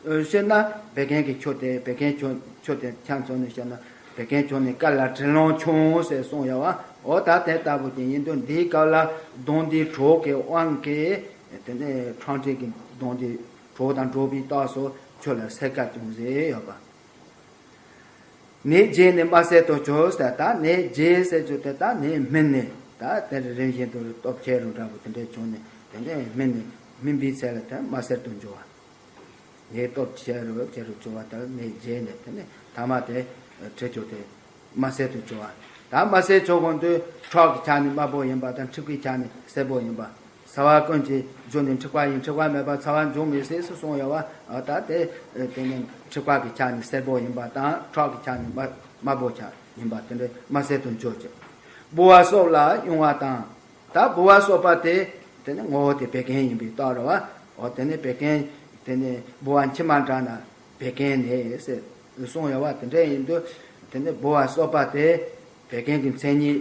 བཤད་ན་བད་ཀན་གྱི་ཆུ་དེ་བད་ཀན་ཆུ་ཆུ་དེ་ཆ་མཚོན་ནས་བཤད་ན་བད་ཀན་ཆུ་ནི་དཀར་ལ་དྲི་ལོང་ཆུང་ཟེར་གསུངས་ཡོད་བ། འོ་ད་དེ་ལྟ་བུ་ཅིག་ཡིན་དུས་འདིའི་སྐབས་ལ་གདོན་འདྲེའི་གྲོགས་ཀྱི་དབང་གིས་དེ་ནས་ཁྲག་མཁྲིས་ཀྱི་གདོན་འདྲེའི་གྲོགས་དང་འགྲོགས་པའི་རྟགས་སུ་ཆུ་ལ་སེར་ཀ་ཅུང་ཟད་ཡོད་པ། ནད་རྗེས་ནས་དམར་སེར་དུ་གྱུར་ཟེར། ད་ནད་རྗེས་ཟེར་རྒྱུ་དེ་ད་ནད་སྨིན་ནས་ད་དེ་རིམ་བཞིན་དུ་སྟོབས་ཆེ་རུ་འདྲ་བོ་དེ་འདྲས་བྱུང་ནས་དེ་འདྲས་སྨིན་ནས་སྨིན་པའི་ཚེ་ལ་དེ་དམར་སེར་དུ་འགྱུར་བ། ནད་སྟོབས་ཆེ་རུ་ཆེ་རུ་གྱུར་བ་དེ་ནད་རྗེས་ནས་དེ་ནས་ཐ་མ་དེ་དྲི་གྱུར་ཏེ་དམར་སེར་དུ་གྱུར་བ། ད་དམར་སེར་གྱུར་གོང་དུ་ཁྲག་གི་ཆ་ནས་དམར་པོ་ཡིན་པ་དང་མཁྲིས་པའི་ཆ་ནས་སེར་པོ་ཡིན་པ། ཚ་བ་ཀུན་གྱི་རྒྱུ་ནི་མཁྲིས་པ་ཡིན། མཁྲིས་པ་མེད་པར་ཚ་བ་འབྱུང་མི་སྲིད་ཟེར་གསུངས་ཡོད་བ། ད་དེ་དེ་ནི་མཁྲིས་པ་གི་ཆ་ནི་སེར་པོ་ཡིན་པ་དང་ཁྲག་གི་ཆ་ནི་དམར་དམར་པོ་ཆ་ཡིན་པ་དེ་འདྲའི་དམར་སེར་དུ་འགྱུར་ཅིང་། ལྦུ་བ་སོབ་ལ་གཡུང་བ་དང་། ད་ལྦུ་བ་སོབ་པ་དེ་དེ་ནི་ངོ་བོ་དེ་བད་ཀན་ཡིན་པའི་རྟགས་རེད་བ། འོ་དེ་ནི་བད་ཀན་དེ་ནི་ལྦུ་བ་མཆི་མ་འདྲ་ན་བད་ཀན་ནད་ཟེར་གསུངས་ཡོད་བ། དེ་འདྲ་ཡིན་དུས་དེ་ནི་ལྦུ་བ་སོབ་པ་དེ་བད་ཀན་གྱི་མཚན་ཉིད།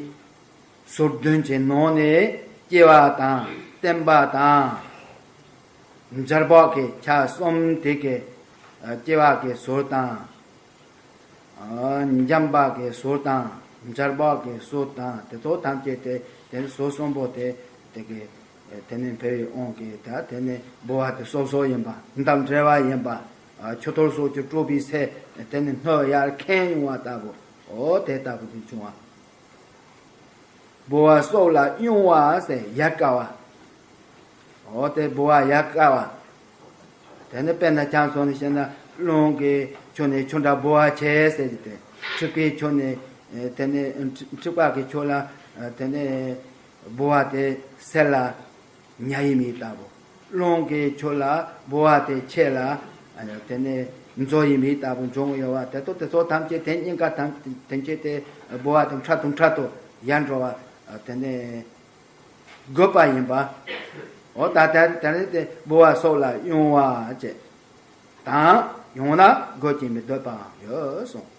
ཟུར་བདུན་གྱི་ནང་ནས་སྐྱེ་བ་དང་བརྟན་པ་དང་། འབྱར་བག་གི་ཆ་གསུམ་དེ་གི་སྐྱེ་བ་གི་ཟུར་དང་། འཇམ་བག་གི་ཟུར་དང་འབྱར་བག་གི་ཟུར་དང་དེ་ཚོ་ཐམས་ཅད་དེ་དེ་ནི་ཟུར་གསུམ་པོ་དེ་དེ་གི་དེ་ནི་འཕེལ་བའི་དབང་གིས་ད་དེ་ནི་ལྦུ་བ་དེ་སོབ་སོབ་ཡིན་པ། འདབ་འབྲེལ་བ་ཡིན་པ། ཆུ་ཐོར་སོགས་ཀྱིས་དཀྲུགས་པའི་ཚེ་དེ་ནི་སྣོད་ཡར་ཁེངས་ཡོང་བ་ལྟ་བུ། འོ་དེ་ལྟ་བུ་དེ་བྱུང་བ། ལྦུ་བ་སོབ་ལ་གཡུང་བ་ཟེར་ཡལ་དཀར་བ། འོ་དེ་ལྦུ་བ་ཡལ་དཀར་བ། དེ་ནི་དཔེར་ན་ཆ་མཚོན་ནས་བཤད་ན་རླུང་གི་ཆུ་ནི་ཆུ་འདྲ་ལྦུ་བ་ཆེ་ཟེར་གྱི་དེ། མཁྲིས་པའི་ཆུ་ནི་དེ་ནི་མཁྲིས་པ་གི་ཆུ་ལ་དེ་ནི་ལྦུ་བ་དེ་སེར་ལ། ཉ་ཡི་མིག་ལྟ་བུ། རླུང་གི་ཆུ་ལ་ལྦུ་བ་དེ་ཆེ་ལ། དེ་ནས་མཛོ་ཡི་མིག་ལྟ་བུ་འབྱུང་ཡོད་བ། དེ་ཚོ་དེ་ཚོ་ཐམས་ཅད་དེ་སྙིང་ག་ཐམས་ཐམས་ཅད་དེ་ལྦུ་བ་དང་ཕྲ་དང་ཕྲ་དུ་ཡལ་འགྲོ་བ། དེ་ནས་རྒོད་པ་ཡིན་པ། འོ་ད་ལྟ་དེ་ནས་དེ་ལྦུ་བ་སོབ་ལ་གཡུང་བ་བྱས། དང་ཡང་ན་རྒོད་ཅིང་མི་སྡོད་པའང་ཡོད་གསུངས།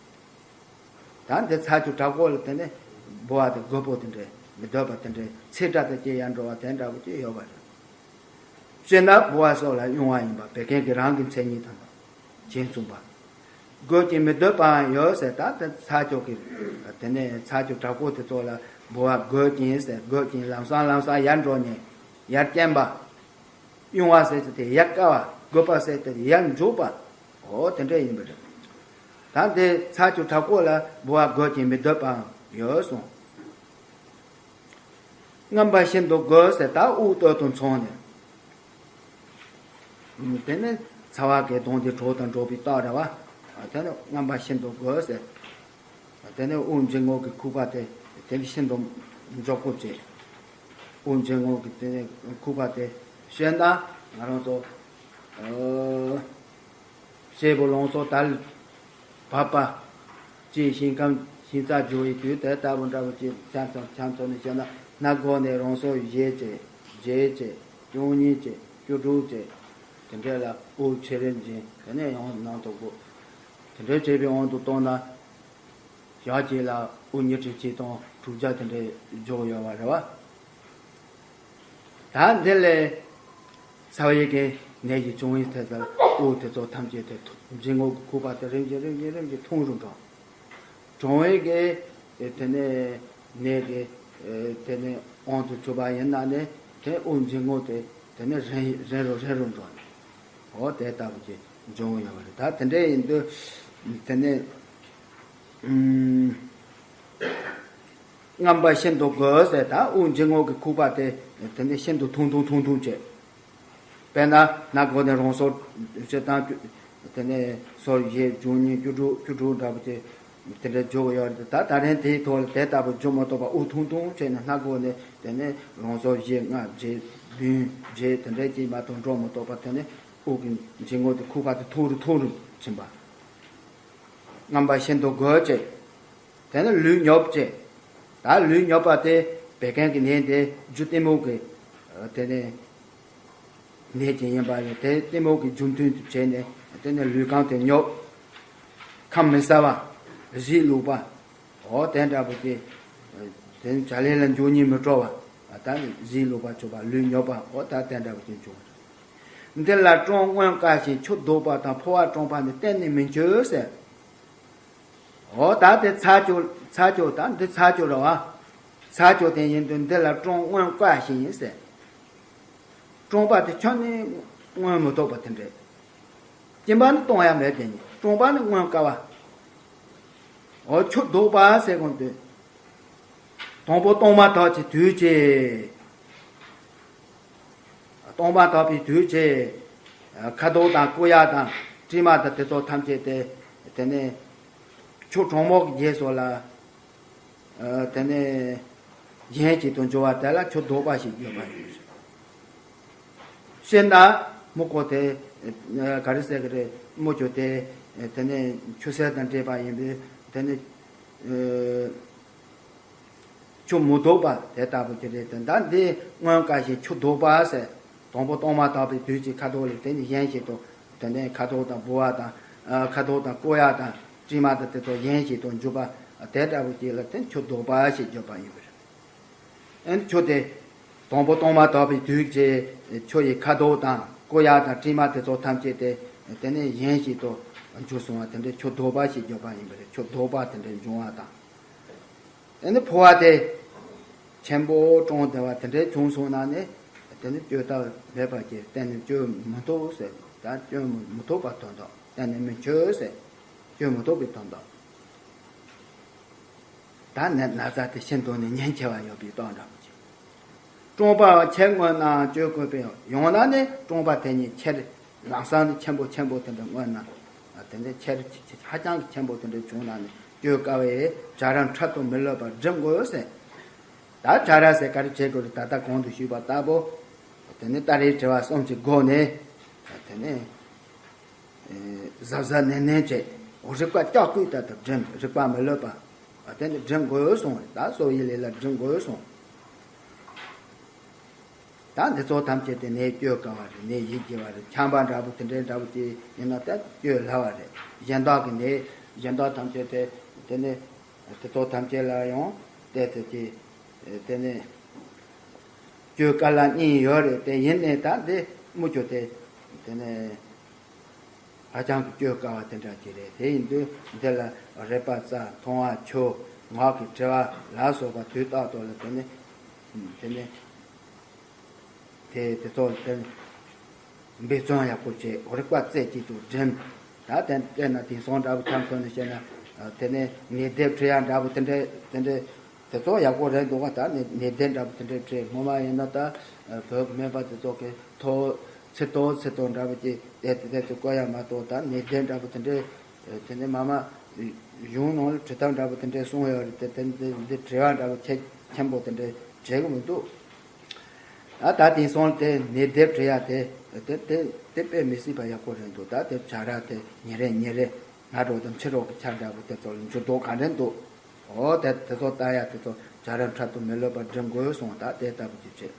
ད་འདི་ཚ་སྐྱུག་དྲག་པོ་ལ་དེ་ནས་ལྦུ་བ་དེ་རྒོད་པོ་དེ་འདྲས་མི་སྡོད་པ་དེ་འདྲས་ཚིག་སྒྲ་དང་བཅས་ཡལ་འགྲོ་བ་དེ་འདྲ་བོ་ཅིག་ཡོད་པ་རེད། སྤྱིར་ན་ལྦུ་བ་སོབ་ལ་གཡུང་བ་ཡིན་པ་བད་ཀན་གྱི་རང་གི་མཚན་ཉིད་དང་། བྱིང་མཚུངས་པ། རྒོད་ཅིང་མི་སྡོད་པའང་ཡོད་ཟེར། ད་དེ་ཚ་སྐྱུག་གི་དེ་ནས་ཚ་སྐྱུག་དྲག་པོ་དེ་ཚོ་ལ་ལྦུ་བ་རྒོད་ཅིང་ཟེར། རྒོད་ཅིང་ལམ་སང་ལམ་སང་ཡལ་འགྲོ་ནས་ཡར་རྐྱེན་པ། གཡུང་བ་ཟེར་གྱི་དེ་ཡལ་དཀར་བ། རྒོད་པ་ཟེར་དེ་ཡལ་མགྱོགས་པ། འོ་དེ་འདྲ་ཡིན་པ་རེད། ད་འདི་ཚ་སྐྱུག་དྲག་པོ་ལ་ལྦུ་བ་རྒོད་ཅིང་མི་སྡོད་པའང་ཡོད་གསུངས། རྔམ་པ་ཤིན་ཏུ་རྒོད་ཟེར། ད་དབུགས་སྟོད་དུ་འཚང་ནས། དེ་ནི་ཚ་བ་གི་གདོན་འདྲེའི་གྲོགས་དང་འགྲོགས་པའི་རྟགས་རེད་བ། དེ་ནི་རྔམ་པ་ཤིན་ཏུ་རྒོད་ཟེར། དེ་ནས་དབུགས་འབྱིན་རྔུབ་ཀྱི་ཁུག་པ་དེ་དེ་ནི་ཤིན་ཏུ་མགྱོགས་པོ་བྱེད། དབུགས་འབྱིན་རྔུབ་ཀྱི་དེ་ནས་ཁུག་པ་དེ་བཤད་ན་ང་རང་ཚོ་ཨ་གཅེར་བུ་ལང་ཚོ་དར་བབས་པ། ཅེས་ཞིང་ཁམས་ཞིང་རྩ་རྒྱུ་བའི་དུས་དེ་ལྟ་བུ་འདྲ་བོ་ཅིག་ཆ་ཚང་ཆ་མཚོན་ནས་བཤད་ན་སྣ་སྒོ་ནས་རང་སོར་བཞེས་བྱས་བརྒྱད་བྱས་བཅུ་གཉིས་བྱས་བཅུ་དྲུག་བྱས་དེ་འདྲ་ལ་དབུགས་ཆེ་རིམ་འབྱིན། དེ་ནས་ཡང་ནང་དུ་དགོས། དེ་འདྲ་བྱས་པའི་དབང་དུ་བཏང་ན། ཞག་གཅིག་ལ་དབུགས་ཉི་ཁྲི་གཅིག་སྟོང་དྲུག་བརྒྱ་དེ་འདྲའི་འཇོག་ཡོད་པ་རེད་བ། ད་འདི་ལས་ཚ་བའི་གི་ནད་ཀྱི་བྱུང་བའི་ཐད་ལ་དབུགས་དེ་ཚོ་ཐམས་ཅད་དེ་འབྱིན་རྔུབ་ཀྱི་ཁུག་པ་དེ་རིམ་གྱིས་རིམ་གྱིས་རིམ་གྱིས་ཐུང་རུ་འགྲོ། གྲང་བའི་གི་དེ་ནས་ནད་ཀྱི་དེ་ནས་དབང་དུ་གྱུར་པ་ཡིན་ན་ནི་དེ་དབུགས་འབྱིན་རྔུབ་དེ་དེ་ནས་རིང་རིང་རུ་རིང་རུ་འགྲོ། འོ་དེ་ལྟ་བུ་ཅིག་འབྱུང་ཡོད་པ་རེད། ད་དེ་འདྲ་ཡིན་དུས་དེ་ནས་ རྔམ་པ་ཤིན་ཏུ་རྒོད་ཟེར། ད་དབུགས་འབྱིན་རྔུབ་ཀྱི་ཁུག་པ་དེ་དེ་ནས་ཤིན་ཏུ་ཐུང་ཐུང་ཐུང་ཐུང་བྱས། དཔེར་ན་སྣ་སྒོ་ནས་རང་སོར་བཞི་དང་དེ་ནས་སོར་བཞི་བཅུ་གཉིས་བཅུ་དྲུག་བཅུ་དྲུག་འདྲ་པོ་ཅིག་དེ་འདྲ་འཇུག་གི་ཡོད་རེད། ད་ད་རིང་དེའི་ཐོག་ལ་དེ་ལྟ་བུ་འཇུག་མ་ཐུབ་པ་དབུགས་ཐུང་ཐུང་བྱས་ནས་སྣ་སྒོ་ནས་དེ་ནས་རང་སོར་བཞི་ལྔ་བརྒྱད་བདུན་བརྒྱད་དེ་འདྲ་ཅིག་མ་གཏོགས་འགྲོ་མ་ཐུབ་པ། དེ་ནས་དབུགས་ཀྱི་འབྱིན་རྔུབ་དེ་ཁུག་པ་དེ་ཐུང་རུ་ཐུང་རུ་ཕྱིན་པ། རྔམ་པ་ཤིན་ཏུ་རྒོད་བྱས། དེ་ནས་ལུས་ཉོབ་བྱས། ད་ལུས་ཉོབ་པ་དེ་བད་ཀན་གྱི་ནད་དེ་རྒྱུ་གཏི་མུག་གི་དེ་ནས་ནད་ཀྱི་ཡིན་པ་ལས་དེ་གཏི་མུག་གི་རྒྱུ་མཐུན་དུ་བྱས་ནས་དེ་ནས་ལུས་ཁམས་དེ་ཉོབ། ཁམས་མི་གསལ་བ། གཟི་བླུགས་པ། འོ་དེ་འདྲ་པོ་དེ། དེ་ནི་བྱ་ལས་ལ་འཇུག་སྙིང་མི་བྲོ་བ། ད་ནི་གཟི་བླུགས་པ་བྱུག་པ་ལུས་ཉོབ་པ། འོ་ད་དེ་འདྲ་པོ་དེ་འབྱུང་བ་རེད། འདི་ལ་སྲང་སྔོན་དཀའ་ཞིང་ཆུ་ལྡོག་པ་དང་ཕོ་བ་སྲང་པ་ནི་གཏན་ནས་མི་འཆོས་ཟེར། འོ་ད་དེ་ཚ་སྐྱོ་ཚ་སྐྱོ་ད་འདི་ཚ་སྐྱོ་རེད་བ། ཚ་སྐྱོ་དེ་ཡིན་དུས་འདི་ལ་སྲང་སྔོན་དཀའ་ཞིང་ཟེར། སྲང་པ་དེ་ཁྱོན་ནས་སྔོན་མི་ཐོགས་པ་དེ་འདྲས། སྐྱིན་པ་ནི་གཏོང་ཡ་མེད་དེ་ནི་སྲང་པ་ནི་སྔོན་དཀའ་བ། འོ་ཆུ་ལྡོག་པ་ཟེར་གོང་དུ། དང་པོ་གཏོང་མ་ཐག་གི་དུས་ཀྱི། གཏོང་མ་ཐག་པའི་དུས་ཀྱི། ཁ་དོག་དང་སྐུ་ཡག་དང་དྲི་མ་དང་དེ་ཚོ་ཐམས་ཅད་དེ། དེ་ནས་ཆུ་གྲང་མོ་གི་རྗེས་སུ་ལ། དེ་ནས་གཞན་ཞིག་ཏུ་འགྱུར་བ་དེ་ལ་ཆུ་ལྡོག་པ་ཞེས་བརྗོད་པ་ཡིན། སྤྱིར་ན་མི་ཁོ་དེ། ག་རེ་ཟེར་གི་རེད། མི་ཁྱོད་དེ། དེ་ནས་ཆུ་སེར་དང་འདྲེས་པ་ཡིན་པས་དེ་ནས། ཆུ་མི་ལྡོག་པ་དེ་ལྟ་བུ་ཅིག་རེད་དེ། ད་འདི་སྔོན་དཀའ་ཞིང་ཆུ་ལྡོག་པ་ཟེར། དང་པོ་གཏོང་མ་ཐག་པའི་དུས་ཀྱི་ཁ་དོག་ལས་དེ་ནི་གཞན་ཞིག་ཏུ། དེ་ནས་ཁ་དོག་དང་ལྦུ་བ་དང་། ཁ་དོག་དང་སྐུ་ཡག་དང་དྲི་མ་དང་དེ་ཚོ་གཞན་ཞིག་ཏུ་འགྱུར་བ་དེ་ལྟ་བུ་ཅིག་ལ་དེ་ཆུ་ལྡོག་པ་ཞེས་བརྗོད་པ་ཡིན་པ་རེད། ཨེ་ཆུ་དེ། དང་པོ་གཏོང་མ་ཐག་པའི་དུས་ཀྱི་ཆུ་ཡི་ཁ་དོག་དང་སྐུ་ཡག་དང་དྲི་མ་དེ་ཚོ་ཐམས་ཅད་དེ། དེ་ནས་གཞན་ཞིག་ཏུ་འགྱུར་སོང་བ་དེ་འདྲའི་ཆུ་ལྡོག་པ་ཞེས་བརྗོད་པ་ཡིན་པ་རེད། ཆུ་ལྡོག་པ་དེ་འདྲའི་འབྱུང་བ་དང་། དེ་ནི་ཕོ་བ་དེ། ཆེན་པོ་སྲང་ལྡན་པ་དེ་འདྲའི་བྱུང་སོང་ན་ནི། དེ་ནི་སྐྱོ་ལྟ་མེད་པ་ཅིག་གཏན་ནས་སྐྱོ་མི་ཐུབ་ཟེར། ད་སྐྱོ་མི་མི་ཐུབ་པ་དོན་དག་གཏན་ནས་མི་འཆོས་ཟེར། སྐྱོ་མི་ཐུབ་པའི་དོན་དག་ད་ནི་ན་ཚ་དེ་ཤིན་ཏུ་ནས་ཉེན་ཆེ་བ་ཡོད་པའི་རྟགས་འདྲ་པོ་ཅིག་སྲང་པ་ཁྱེར་སྔོན་ན་སྐྱོ་དགོས་པས། ཡང་ན་ནི་སྲང་པ་དེ་ཉིད་ཁྱེར། ལམ་སང་ནི་ཆེན་པོ་ཆེན་པོ་དེ་འདྲ་སྔོན་ན། དེ་འདྲ་ཁྱེར་ཧ་ཅང་གི་ཆེན་པོ་དེ་འདྲ་བྱུང་ན་ནི་སྐྱོ་དཀའ་བས་བྱ་ར་འཕྲལ་དུ་མི་ལུས་པར་སྒྲིམ་དགོས་ཟེར། ད་བྱ་ར་ཟེར་ག་རེ་བྱེད་དགོས་རེད། ད་ལྟ་གོང་དུ་ཞུས་པ་ལྟ་བུ། དེ་ནི་ལྟ་རེའི་དྲི་བ་གསུམ་གྱི་སྒོ་ནས། དེ་ནི། གཟབ་གཟབ་ནན་ནན་བྱས། རིག་པ་ལྕགས་སྐུད་ལྟར་དུ་སྒྲིམ། རིག་པ་མི་ལུས་པ། དེ་ནི་སྒྲིམ་དགོས་གསུངས་རེད། ད་གསོ་བའི་ལས་ལ་སྒྲིམ་དགོས་གསུངས། ད་འདི་ཚོ་ཐམས་ཅད་དེ་ནད་སྐྱོ་དཀའ་བ་རེད། ནད་ཡིད་བགྱི་བ་རེད། ཆམ་པ་འདྲ་པོ་དེ་འདྲའི་འདྲ་པོ་ཅིག་ཡིན་ན་ད་སྐྱོ་སླ་བ་རེད། གཞན་དག་གི་ནད་གཞན་དག་ཐམས་ཅད་དེ་དེ་ནི་དེ་ཚོ་ཐམས་ཅད་ལ་ཡང་བལྟས་ཚེ་ཅིག་དེ་ནི་སྐྱོ་དཀའ་ལ་གཉིས་ཡོད་རེད། དེ་ཡིན་ནའི་ད་འདི་མི་སྐྱོ་དེ་དེ་ནི། ཧ་ཅང་གི་སྐྱོ་དཀའ་བ་དེ་འདྲ་ཅིག་རེད། དེ་ཡིན་དུས་འདི་ལ་རེག་པ་རྩ། མཐོང་བ་ཆོས། ངག་གི་དྲི་བ་ལ་སོགས་པ་དུས་རྟག་ཏུ་ལ་དེ་ནི། དེ་ནི། དེ་དེ་ཚོ་དེ་ནི་འབད་བརྩོན་ཡག་པོ་བྱེད། རིག་པ་རྩེ་གཅིག་ཏུ་སྒྲིམ། ད་དེ་དཔེར་ན་དེང་སང་འདྲ་པོ་ཆ་མཚོན་ནས་བཤད་ན། དེ་ནི་ནད་སྡེབ་འཕྲི་ཡ་འདྲ་པོ་དེ་འདྲའི་དེ་འདྲའི། དེ་ཚོ་ཡག་པོ་རེད་འདུག་ག་ད་ནི་ནད་སྡེབ་འདྲ་པོ་དེ་འདྲའི་འཕྲི། སྔོན་མ་ཡིན་ན་ད་བོད་ཀྱི་སྨན་པ་དེ་ཚོ་གི་ཐོ་ཚིག་ཐོ་ཚིག་ཐོ་འདྲ་པོ་ཅིག་དེ་དེ་དེ་ཚོ་བཀོད་ཡ་མ་གཏོགས། ད་ནད་སྡེབ་འདྲ་པོ་དེ་འདྲའི་དེ་ནི་མ་མ་གཞུང་ནང་ལ་འབྲི་ཐབས་འདྲ་པོ་དེ་འདྲའི་གསུངས་ཡོད་རེད་དེ། དེ་འདི་འདི་འབྲི་བ་འདྲ་པོ་ཆེ་ཆེན་པོ་དེ་འདྲའི་བྱེད་གི་མི་འདུག་ད་ད་དེང་སང་དེ་ནད་སྡེབ་འབྲི་ཡ་དེ་དེ་དེ་དེ་དཔེ་མི་སྲིད་པ་ཡག་པོ་རེད་འདུག་ད་དེ་བྱ་ར་དེ་ཉིན་རེ་ཉིན་རེ། སྔ་དྲོ་དང་ཕྱི་དྲོ་གི་ཆ་འདྲ་པོ་དེ་ཚོ་ལ་འགྱུར་ལྡོག་ག་འདྲ་འདུག་འོ་དེ་དེ་ཚོ་ལྟ་ཡ་དེ་ཚོ་བྱ་ར་འཕྲལ་དུ་མི་ལུས་པར་སྒྲིམ་དགོས་གསུངས། ད་དེ་ལྟ་བུ་ཅིག་བྱེད།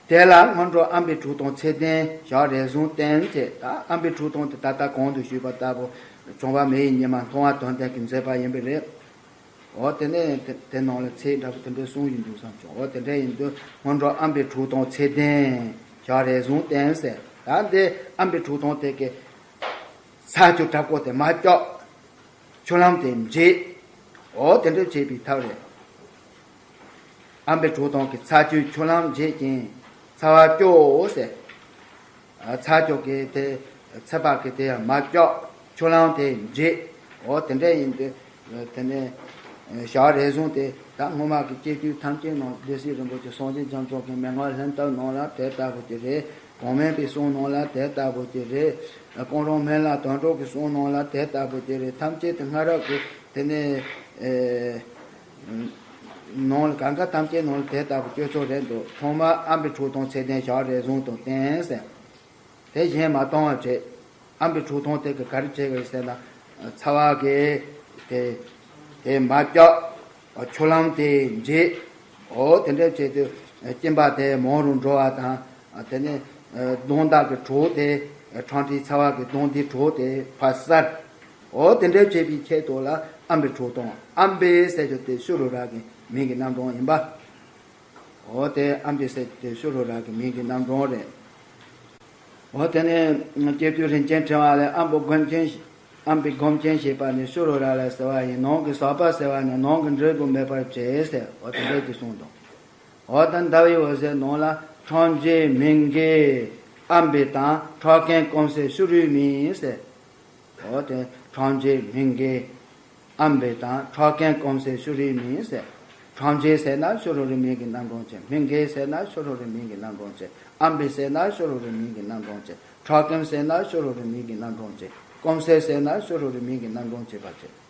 དེ་ལ་སྔོན་འགྲོ་ཨམ་པའི་གྲུ་དང་ཚེ་ལྡན་ཞག་རེ་ཟུང་བསྟེན་བྱས། ད་ཨམ་པའི་གྲུ་དང་དེ་ད་ལྟ་གོང་དུ་ཞུས་པ་ལྟ་བུ་བྱུང་བ་མེ་ཡི་ཉི་མ་མཐོང་བ་དོན་ལྡན་གྱིས་མཛད་པ་ཡིན་པས་རེད། འོ་དེ་ནས་དེ་དེ་ནང་ལ་ཚེ་འདྲ་པོ་དེ་འདྲའི་གསུངས་ཡོད་འདུག་བསམ་བྱུང་། འོ་དེ་འདྲ་ཡིན་དུས་སྔོན་འགྲོ་ཨམ་པའི་གྲུ་དང་ཚེ་ལྡན་ཞག་རེ་ཟུང་བསྟེན་ཟེར། ད་འདི་ཨམ་པའི་གྲུ་དང་དེ་གི་ཚ་ཆུ་དྲག་པོ་དེ་མ་སྐྱོག་ཆུ་ལམ་དེ་འབྱེད། འོ་དེ་འདྲ་བྱེད་པའི་ཐབས་རེད། ཨམ་པའི་གྲུ་དང་གི་ཚ་ཆུས་ཆུ་ལམ་འབྱེད་ཅིང་ཚ་བ་སྐྱོག་ཟེར། ཚ་སྐྱོག་གི་དེ་ཚ་བ་གི་དེ་ཡང་མ་སྐྱོག་ཆུ་ལམ་དེ་འབྱེད། འོ་དེ་འདྲ་ཡིན་དུས་ དེ་ནས་ཞག་རེ་ཟུང་སྟེ། ད་སྔོན་མ་གི་སྐྱེ་དུས་ཐམས་ཅད་ནང་སྡེ་སྲིད་རིན་པོ་ཆེ་སངས་རྒྱས་བྱང་ཆུབ་ཀྱི་མན་ངག་ལྷན་ཐབས་ནང་ལ་དེ་ལྟ་བུ་ཅིག་རེད། གོང་མའི་པའི་གསུང་ནང་ལ་དེ་ལྟ་བུ་ཅིག་རེད། ཀུན་རྫོབ་སྨན་བླ་དོན་གྲུབ་ཀྱི་གསུང་ནང་ལ་དེ་ལྟ་བུ་ཅིག་རེད། ཐམས་ཅད་དེ་སྔ་རབས་ཀྱི་དེ་ནས་ནང་ལ་གང་ག་ཐམས་ཅད་ནང་ལ་དེ་ལྟ་བུ་སྤྱོད་ཚུལ་རེད་འདུག་ཐོག་མར་ཨམ་པའི་འཁྲུལ་སྟོང་ཚད་ལྡན་ཞག་རེ་ཟུང་དུ་བསྟན་ཟེར། དེ་གཞན་མ་གཏོང་བ་བྱེད། ཨམ་པའི་འཁྲུལ་སྟོང་དེ་གི་ག་རེ་བྱེད་དགོས་ཟེར་ན། ཚ་བ་གི་དེ་དེ་མ་བཀྱག་ཆུ་ལམ་དེ་འབྱེད། འོ་དེ་འདྲ་བྱེད་དུས་སྐྱེ་འབའ་དེ་མང་རུ་འགྲོ་བ་དང་། དེ་ནས་གདོན་དག་གི་གྲོགས་དེ་ཁྲག་མཁྲིས་ཚ་བ་གི་གདོན་དེའི་གྲོགས་དེ་ཕར་བསལ། འོ་དེ་འདྲ་བྱེད་པའི་ཆེད་དུ་ལ་ཨམ་པའི་འཁྲུལ་སྟོང་། ཨམ་པའི་ཟེར་རྒྱུ་དེ་ཤུ་རུ་ར་གི་མིང་གི་རྣམ་གྲངས་ཡིན་པ། འོ་དེ་ཨམ་པའི་ཟེར་དེ་ཤུ་རུ་ར་གི་མིང་གི་རྣམ་གྲངས་རེད། འོ་དེ་ནས་སྐྱེ་དུས་རིན་ཆེན་ཕྲེང་བ་ལས་ཨམ་པའི་སྒོམ་ཆེན། ཨམ་པའི་སྒོམ་ཆེན་ཞེས་པ་ནི་ཤུ་རུ་ར་ལ་ཟེར་བ་ཡིན། ནང་གི་ཟག་པ་ཟེར་བ་ནི་ནང་གི་འབྲས་བུ་མེད་པར་བྱེད་ཟེར། འོ་དེ་འདྲ་ཅིག་གསུངས་འདུག་འོ་ད་ཟླ་བའི་འོད་ཟེར་ནང་ལ་ཁྲག་མཁྲིས་སྨན་གྱི་ཨམ་པའི་དང་ཁྲག་མཁན་སྐོམ་སེལ་ཤུ་རུའི་མིང་ཟེར། འོ་དེ་ཁྲག་མཁྲིས་སྨན་གྱི་ཨམ་པའི་དང་ཁྲག་མཁན་སྐོམ་སེལ་ཤུ་རུའི་མིང་ཟེར། ཁྲག་མཁྲིས་ཟེར་ན་ཤུ་རུ་རི་མིང་གི་རྣམ་གྲངས་བྱེད། སྨན་གྱི་ཟེར་ན་ཤུ་རུ་རི་མིང་གི་རྣམ་གྲངས་བྱེད། ཨམ་པའི་ཟེར་ན་ཤུ་རུ་རི་མིང་གི་རྣམ་གྲངས་བྱེད། ཁྲག་མཁན་ཟེར་ན་ཤུ་རུ་རི་མིང་གི་རྣམ་གྲངས་བྱེད། སྐོམ་སེལ་ཟེར་ན་ཤུ་རུ་རི་མིང་གི་རྣམ་གྲངས་བྱེད་པ་བྱེད།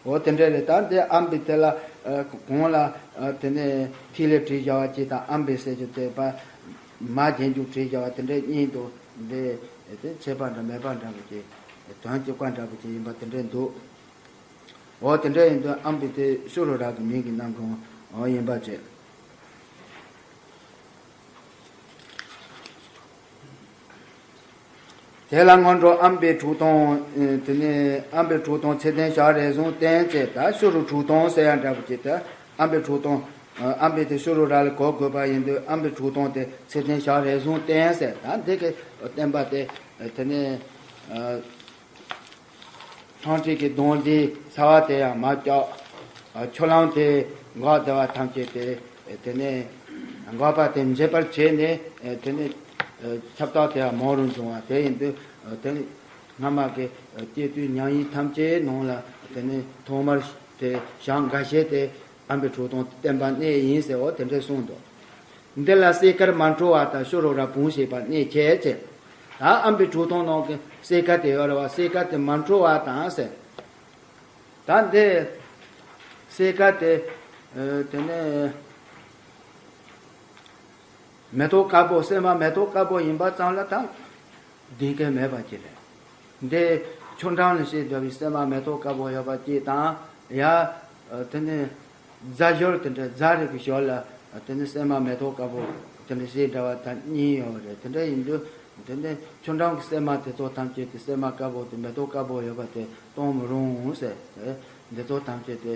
འོ་དེ་འདྲ་རེད། ད་འདི་ཨམ་པའི་དེ་ལ་གོང་ལ་དེ་ནས་ཐིག་ལེ་བྲིས་བཞག་པ་གཅིག་དང་། ཨམ་པའི་ཟེར་རྒྱུ་དེ་པ་མ་རྗེས་འཇུག་བྲིས་བཞག་པ་དེ་འདྲ་གཉིས་འདུག་འདི་དེ་ཁྱད་པར་འདྲ་མེད་པ་འདྲ་པོ་ཅིག་དོན་གཅིག་པ་འདྲ་པོ་ཅིག་ཡིན་པ་དེ་འདྲ་འདུག་འོ་དེ་འདྲ་ཡིན་དུས་ཨམ་པའི་དེ་ཤུ་རུ་ར་གི་མིང་གི་རྣམ་གྲངས་འོ་ཡིན་པ་བྱས། དེ་ལ་སྔོན་འགྲོ་ཨམ་པའི་འཁྲུལ་སྟོང་། དེ་ནས་ཨམ་པའི་འཁྲུལ་སྟོང་ཚད་ལྡན་ཞག་རེ་ཟུང་བསྟན་བྱས། ད་ཤུ་རུ་འཁྲུལ་སྟོང་ཟེར་ཡ་འདྲ་པོ་ཅིག་ད་ཨམ་པའི་འཁྲུལ་སྟོང་། ཨམ་པའི་དེ་ཤུ་རུ་ར་ལ་གོ་དགོས་པ་ཡིན་དུས་ཨམ་པའི་འཁྲུལ་སྟོང་དེ་ཚད་ལྡན་ཞག་རེ་ཟུང་བསྟན་ཟེར། ད་འདི་གི་བསྟན་པ་དེ་དེ་ནས། ཁྲག་མཁྲིས་ཀྱི་གདོན་འདི་ཚ་བ་དེ་ཡང་མ་བཀྱག་ཆུ་ལམ་དེ་འགག་བདེ་བ་ཐམས་ཅད་དེ། དེ་ནས་འགག་པ་དེ་འབྱེད་པར་བྱས་ནས། དེ་ནས་ཁྱབ་བདག་དེ་ཡང་མང་རུ་འབྱུང་བ་དེ་ཡིན་དུས། དེ་ནས་སྔ་མ་གི་སྐྱེ་དུས་མྱ་ངན་ཐམས་ཅད་ནང་ལ་དེ་ནས་ཐོག་མར་དེ་ཞག་འགའ་ཤས་དེ་ཨམ་པའི་འཁྲུལ་སྟོང་བསྟན་པ་གནས་ཡིན་ཟེར། འོ་དེ་འདྲས་གསུངས་འདུག་འདི་ལ་སྲས་མཁར་མ་འཁྲུལ་བ་དང་ཤུ་རུ་ར་བུང་ཞེས་པ་གནས་ཁྱད་ཅེས། ད་ཨམ་པའི་འཁྲུལ་སྟོང་ནང་གི་སྲས་མཁར་དེ་ཡོད་རེད་བ། སྲས་མཁར་དེ་མ་འཁྲུལ་བ་དང་ཟེར། ད་འདི་སྲས་མཁར་དེ་དེ་ནས་མེ་ཏོག་དཀར་པོ། སྲན་མ་མེ་ཏོག་དཀར་པོ་ཡིན་པ་ཙམ་ལ་ད་བདེན་སྐལ་མེད་པ་ཅིག་རེད། འདི་ཆུ་འགྲམ་ལ་བཤད་བསྡད་པའི་སྲན་མ་མེ་ཏོག་དཀར་པོ་ཡོད་པ་ཅིག་དང་། ཡ། དེ་ནས་རྫ་ཞོར་དེ་འདྲ་རྫ་རིགས་ཀྱི་ཞོར་ལ་དེ་ནས་སྲན་མ་མེ་ཏོག་དཀར་པོ་དེ་འདྲ་བཤད་འདྲ་བ་ད་གཉིས་ཡོད་པ་རེད། དེ་འདྲ་ཡིན་དུས་དེ་ནས་ཆུ་འགྲམ་གྱི་སྲན་མ་དེ་ཚོ་ཐམས་ཅད་དེ་སྲན་མ་དཀར་པོ་དེ་མེ་ཏོག་དཀར་པོ་ཡོད་པ་དེ་གཏོང་མི་རུང་ཟེར། འདི་ཚོ་ཐམས་ཅད་དེ་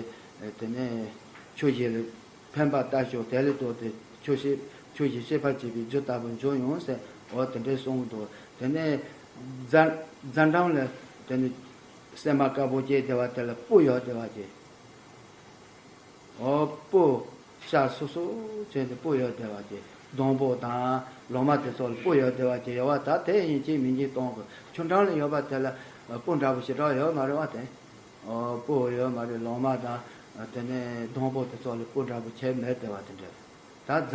དེ་ནས་ཆུ་བཞི་ལ་ཕན་པ་ལྟ་ཞོག་དེ་ལས་ལྡོག་སྟེ་ཆུ་ཤེས། ཆུ་ཞིག་ཤེས་པར་བྱེད་པའི་རྒྱུ་ལྟ་བུ་འབྱུང་ཡོང་ཟེར། འོ་དེ་འདྲའི་གསུངས་འདུག་དེ་ནས་རྫ་རྫ་འགྲམ་ལ་དེ་ནས་སྲན་མ་དཀར་པོ་སྐྱེས་བསྡད་པ་དེ་ལ་སྤུ་ཡོད་བསྡད་པ་ཅིག་འོ་སྤུ་ཤ་སོ་སོ་བྱས་ཏེ་སྤུ་ཡོད་བསྡད་པ་ཅིག་སྡོང་པོ་དང་ལོ་མ་དེ་ཚོ་ལ་སྤུ་ཡོད་བསྡད་པ་ཅིག་ཡོད་པ། ད་དེ་ཡིན་གཅིག་མིན་གཅིག་གཏོང་དགོས། ཆུ་འགྲམ་ལ་ཡོད་པ་དེ་ལ་སྤུ་འདྲ་པོ་ཞེ་དྲག་ཡོད་མ་རེད་བ། དེ་འོ་སྤུ་ཡོད་མ་རེད། ལོ་མ་དང་དེ་ནས་སྡོང་པོ་དེ་ཚོ་ལ་སྤུ་འདྲ་པོ་ཁྱད་མེད་བསྡད་པ་དེ་འདྲ། ད་རྫ་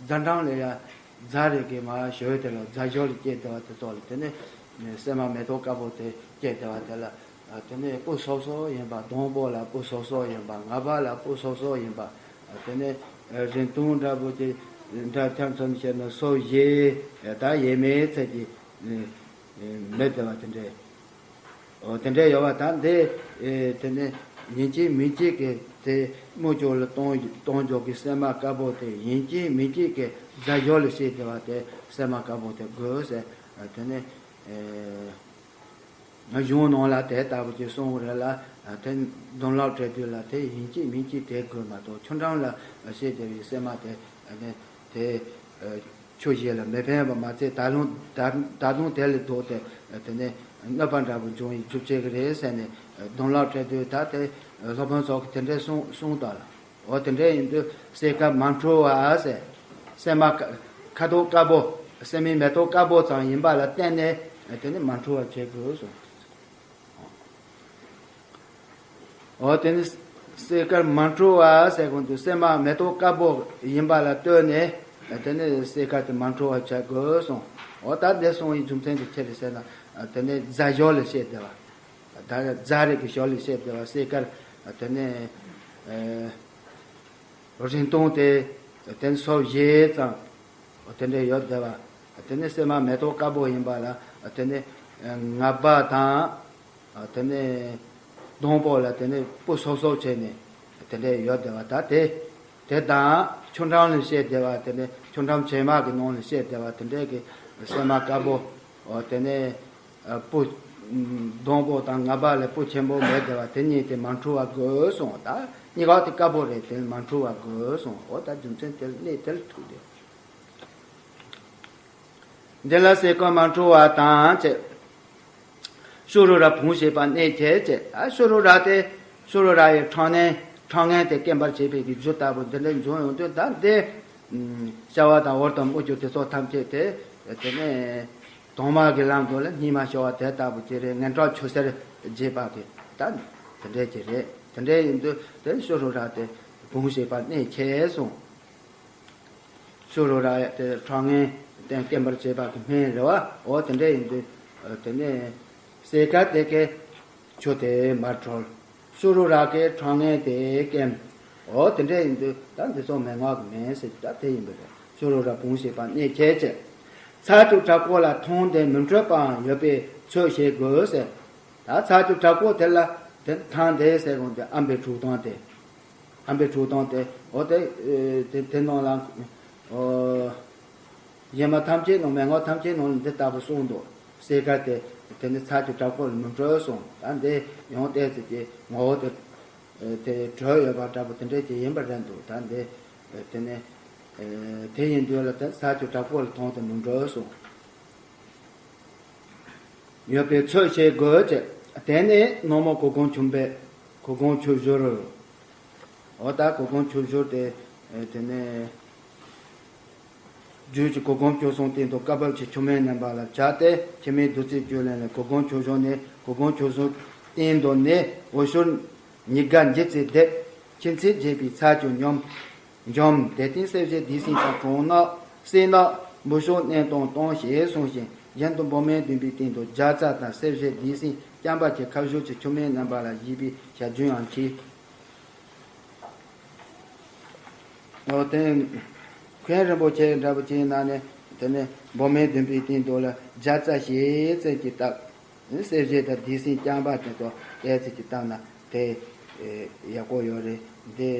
རྫ་འགྲམ་ལ་ཡ་རྫ་རིགས་ཀྱི་མར་ཞོལ་དེ་ལ་རྫ་ཞོལ་ལ་སྐྱེས་བསྡད་པ་དེ་ཚོ་ལ་དེ་ནས་སྲན་མ་མེ་ཏོག་དཀར་པོ་དེ་སྐྱེས་བསྡད་པ་དེ་ལ་དེ་ནས་སྤུ་སོབ་སོབ་ཡིན་པ། སྡོང་པོ་ལ་སྤུ་སོབ་སོབ་ཡིན་པ། ང་པ་ལ་སྤུ་སོབ་སོབ་ཡིན་པ། དེ་ནས་རིང་ཐུང་འདྲ་པོ་ཅིག་འདྲ་ཆ་མཚོན་བྱས་ན་སོ་བཞི། ད་ཡས་མས་ཚད་ཀྱི་མེད་བསྡད་པ་དེ་འདྲས། འོ་དེ་འདྲ་ཡོད་པ། ད་འདི་ཨེ་དེ་ནས་ཡིན་གཅིག་མིན་གཅིག་གི་དེ་མུ་ཅོག་ལ་གཏོང་གཏོང་འཇོག་གི་སྲན་མ་དཀར་པོ་དེ་ཡིན་གཅིག་མིན་གཅིག་གི་རྫ་ཞོལ་ལ་བཤད་བསྡད་པ་དེ་སྲན་མ་དཀར་པོ་དེ་དགོས་ཟེར། དེ་ནས་ཨེ་གཞུང་ནང་ལ་དེ་ལྟ་བུ་ཅིག་གསུངས་རེད་ལ། དེ་མདུན་ལམ་བྲལ་དུས་ལ་དེ་ཡིན་གཅིག་མིན་གཅིག་དེ་དགོས་མ་གཏོགས་ཆུ་འགྲམ་ལ་བཤད་བསྡད་པའི་སྲན་མ་དེ་དེ། ཆོས་བཞིན་ལ་མི་ཕན་པ་མ་ཚད་ད་ལུང་ད་ད་དུང་དེ་ལས་ལྡོག་སྟེ་དེ་ནས་གནོད་པ་འདྲ་པོ་འབྱུང་བའི་རྒྱུ་བྱེད་ཀྱི་རེད་ཟེར་ནས་གདོང་ལ་འཕྲད་དུས། ད་དེ་སློབ་དཔོན་སོགས་ཀྱིས་དེ་འདྲའི་གསུང་གསུངས་དང་ལ། འོ་དེ་འདྲ་ཡིན་དུས་སྲས་མཁར་མ་འཁྲུལ་བ་ཟེར། སྲན་མ་ཁ་ཁ་དོག་དཀར་པོ། སྲན་མའི་མེ་ཏོག་དཀར་པོ་ཙམ་ཡིན་པ་ལ་བརྟེན་ནས་དེ་ནི་མ་འཁྲུལ་བ་བྱེད་དགོས་གསུངས། འོ་དེ་ནི་སྲས་མཁར་མ་འཁྲུལ་བ་ཟེར་གོང་དུ་སྲན་མ་མེ་ཏོག་དཀར་པོ་ཡིན་པ་ལ་ལྟོས་ནས་དེ་ནི་སྲས་མཁར་དེ་མ་འཁྲུལ་བ་བྱ་དགོས་གསུངས། འོ་ད་འདི་གསུངས་པའི་རྒྱུ་མཚན་དེ་ཅི་རེད་ཟེར་ན། དེ་ནི་རྫ་ཞོ་ལ་བཤད་བསྡད་པ། ད་རྫ་རིགས་ཀྱི་ཞོ་ལ་བཤད་བསྡད་པ་སྲས་མཁར་དེ་ནི། རིང་ཐུང་དེ་དེ་ནི་སོ་བཞི་ཙམ་དེ་འདྲ་ཡོད་བསྡད་པ། དེ་ནི་སྲན་མ་མེ་ཏོག་དཀར་པོ་ཡིན་པ་ལ་དེ་ནི་ང་རྦ་དང་དེ་ནི་སྡོང་པོ་ལ་དེ་ནི་སྤུ་སོབ་སོབ་བྱས་ནས་དེ་འདྲ་ཡོད་བསྡད་པ། ད་དེ་དེ་དང་ཆུ་འགྲམ་ལ་བཤད་བསྡད་པ། དེ་ནི་ཆུ་འགྲམ་བྱེ་མ་གི་ནང་ལ་བཤད་བསྡད་པ་དེ་འདྲ་གི་སྲན་མ་དཀར་པོ། འོ་དེ་ནི། ཨ། སྤུ། ཨ། སྡོང་པོ་དང་ང་རྦ་ལ་སྤུ་ཆེན་པོ་མེད་བསྡད་པ་དེ་གཉིས་དེ་མ་འཁྲུལ་བ་དགོས་གསུངས། ད་གཉིས་ཀ་དེ་དཀར་པོ་རེད། དེ་མ་འཁྲུལ་བ་དགོས་གསུངས། འོ་ད་རྒྱུ་མཚན་དེ་གནས་དེ་ལ་ཐུག་སྟེ། འདི་ལ་སྲས་མཁར་མ་འཁྲུལ་བ་དང་བཅས། ཤུ་རུ་ར་བུང་བྱེད་པ་གནས་ཁྱད་བཅས། ཨ། ཤུ་རུ་ར་དེ་ཤུ་རུ་ར་ཡི་ཁྲག་ངན་ཁྲག་ངན་དེ་སྐེམ་པར་བྱེད་པའི་གི་རྒྱུ་ལྟ་བུ་འདི་འདྲ་འབྱུང་ཡོང་དུས། ད་འདི་ཤ་བ་དང་འོར་དང་སྨུག་རྒྱུ་དེ་ཚོ་ཐམས་ཅད་དེ་དེ་ནས། དྭངས་མ་གི་ལམ་དུ་ལ་སྙིགས་མ་ཤོར་བ་དེ་ལྟ་བུ་ཅིག་རེད། ངན་སྐྲག་ཆུ་སེར་རྒྱས་པ་གི་ད་དེ་འདྲས་ཅིག་རེད། དེ་འདྲས་ཡིན་དུས་དེ་ཤུ་རུ་ར་དེ་བུང་བྱེད་པ་གནས་ཁྱད་གསུངས། ཤུ་རུ་ར་དེ་ཁྲག་ངན་དེ་སྐེམ་པར་བྱེད་པ་གི་སྨན་རེད་བ། འོ་དེ་འདྲས་ཡིན་དུས་དེ་ནས་སྲས་མཁར་དེ་གའི་ཆུ་དེ་མར་འཁྲུལ། ཤུ་རུ་ར་གི་ཁྲག་ངན་དེ་སྐེམ། འོ་དེ་འདྲས་ཡིན་དུས་ད་འདི་ཚོ་མན་ངག་གི་མིང་ཟེར་གྱི་ད་དེ་ཡིན་པ་རེད། ཤུ་རུ་ར་བུང་བྱེད་པ་གནས་ཁྱད་བཅས། ཚར་བཅུ་དྲག་པོ་ལ་ཐང་དེ་མི་འཕྲོད་པའང་ཡོད་པས་ཚོད་བྱེད་དགོས་ཟེར། ད་ཚར་བཅུ་དྲག་པོ་དེ་ལ་དེ་ཐང་དེ་ཟེར་གོང་དེ་ཨམ་བི་འཁྲུག་ཐང་དེ། ཨམ་བི་འཁྲུག་ཐང་དེ། འོ་དེ་དེ་དེ་ནང་ལ། ཨོ། གཞན་མ་ཐམས་ཅད་ནང་མན་ངག་ཐམས་ཅད་ནང་ལ་འདི་ལྟ་བུ་གསུངས་འདུག་སྲས་མཁར་དེ་དེ་ནི་ཚར་བཅུ་དྲག་པོ་ལ་མི་འཕྲོད་གསུངས། ད་འདི་ཡང་བལྟས་ཚེ་ཀྱི་ངོ་བོ་དེ་དེ་དྲོད་ཡོད་པ་འདྲ་པོ་དེ་འདྲས་ཀྱི་ཡིན་པ་རེད་འདུག་ད་འདི་དེ་ནི་དེ་ཡིན་དུས་ལ་དེ་ཚར་བཅུ་དྲག་པོ་ལ་ཐང་དེ་མི་འཕྲོད་གསུངས། ཡོད་པས་ཚོད་བྱེད་དགོས་ཅེས། དེ་ནས་ནག་མོ་གུར་གུམ་ཆུན་པས་གུར་གུམ་ཆུ་བཞུར། འོ་ད་གུར་གུམ་ཆུ་བཞུར་དེ་དེ་ནས། རྒྱུད་ཀྱི་གུར་གུམ་ཆུ་བཟུང་སྟེང་དུ་བཀའ་བབས་ཀྱི་མཆོད་མེ་བསྣམས་པ་ལ་བྱ་སྟེ། ཁྱི་མེད་བདུད་རྩིའི་བཅུད་ལེན་ལས་གུར་གུམ་ཆུ་བཞུར་ནས། གུར་གུམ་ཆུ་བཟུང་སྟེང་དུ་ནས་འོད་ཤུགས་ཉི་དགའ་འཇིགས་ཚད་འདེབས། ཁྱི་མཚེས་བརྗེད་པའི་ཚར་གྱི་ཉམས་འཇོམས། དེ་སྟེང་སྲེག་བྱེད་བདུད་སྲིན་དང་གྲོང་ནག་སྲིན་ནག་འབུ་ཤོག་གནོན་དང་གཏོང་ཞེས་གསུངས་ཤིང་། གཞན་དུ་འབུམ་སྨན་བདུན་པའི་སྟེང་དུ་རྒྱ་ཚ་དང་སྲེག་བྱེད་བདུད་སྲིན་རྐྱང་པ་གྱི་ཁ་བཞུར་གྱི་མཆོད་མེ་བསྣམས་པ་ལ་བཞེས་པའི་ཞལ་རྒྱུན་ཡང་མཆིས། འོ་དེ། མཁན་རིན་པོ་ཆེ་འདྲ་པོ་ཅིག་ནང་ནས་དེ་ནས་འབུམ་སྨན་བདུན་པའི་སྟེང་དུ་ལ་བརྒྱ་རྩ་བཞི་ཙམ་གྱི་བཏབ། སྲེག་བྱེད་དང་བདུད་སྲིན་རྐྱང་པ་དེ་ཚོ་ཏོག་ཙམ་གྱི་བཏབ་ན་དེ་ཡག་པོ་ཡོད་རེད། འདི་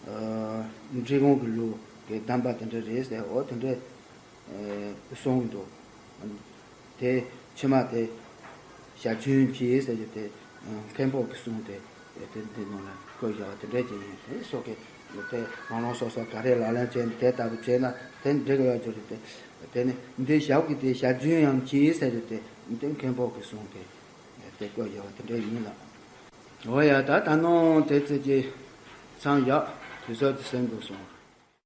འབྲི་གུང་གི་ལུགས་ཀྱི་གདམས་པ་དེ་འདྲ་རེད་ཟེར། འོ་དེ་འདྲ། ཨེ། གསུངས་འདུག་དེ་ཕྱི་མ་དེ་ཞལ་རྒྱུན་གྱིས་ཟེར་རྒྱུ་དེ་མཁན་པོ་གི་གསུང་དེ་དེ་འདི་ནང་ལ་བཀོད་བཞག་པ་དེ་འདྲ་ཅིག་ཡིན། དེ་སོགས་ཀྱི་དེ་རང་རང་སོ་སོ་ག་རེ་ལག་ལེན་བྱས་ནས་དེ་ལྟ་བུ་བྱས་ན་དེ་འགྲིག་ཡོད་རྒྱུ་རེད་དེ། དེ་ནི་འདི་ཞབས་ཀྱི་དེ་ཞལ་རྒྱུན་ཡང་གྱིས་ཟེར་རྒྱུ་དེ་འདི་མཁན་པོ་གི་གསུང་དེ་དེ་བཀོད་བཞག་པ་དེ་འདྲ་ཡིན་ལ། འོ་ཡ། ད་ད་ནང་དེ་ཙི་ཅིག་མཚམས་བཞག་དུས་ཚོད་དེ་ཟིན་འདུག་སོང་།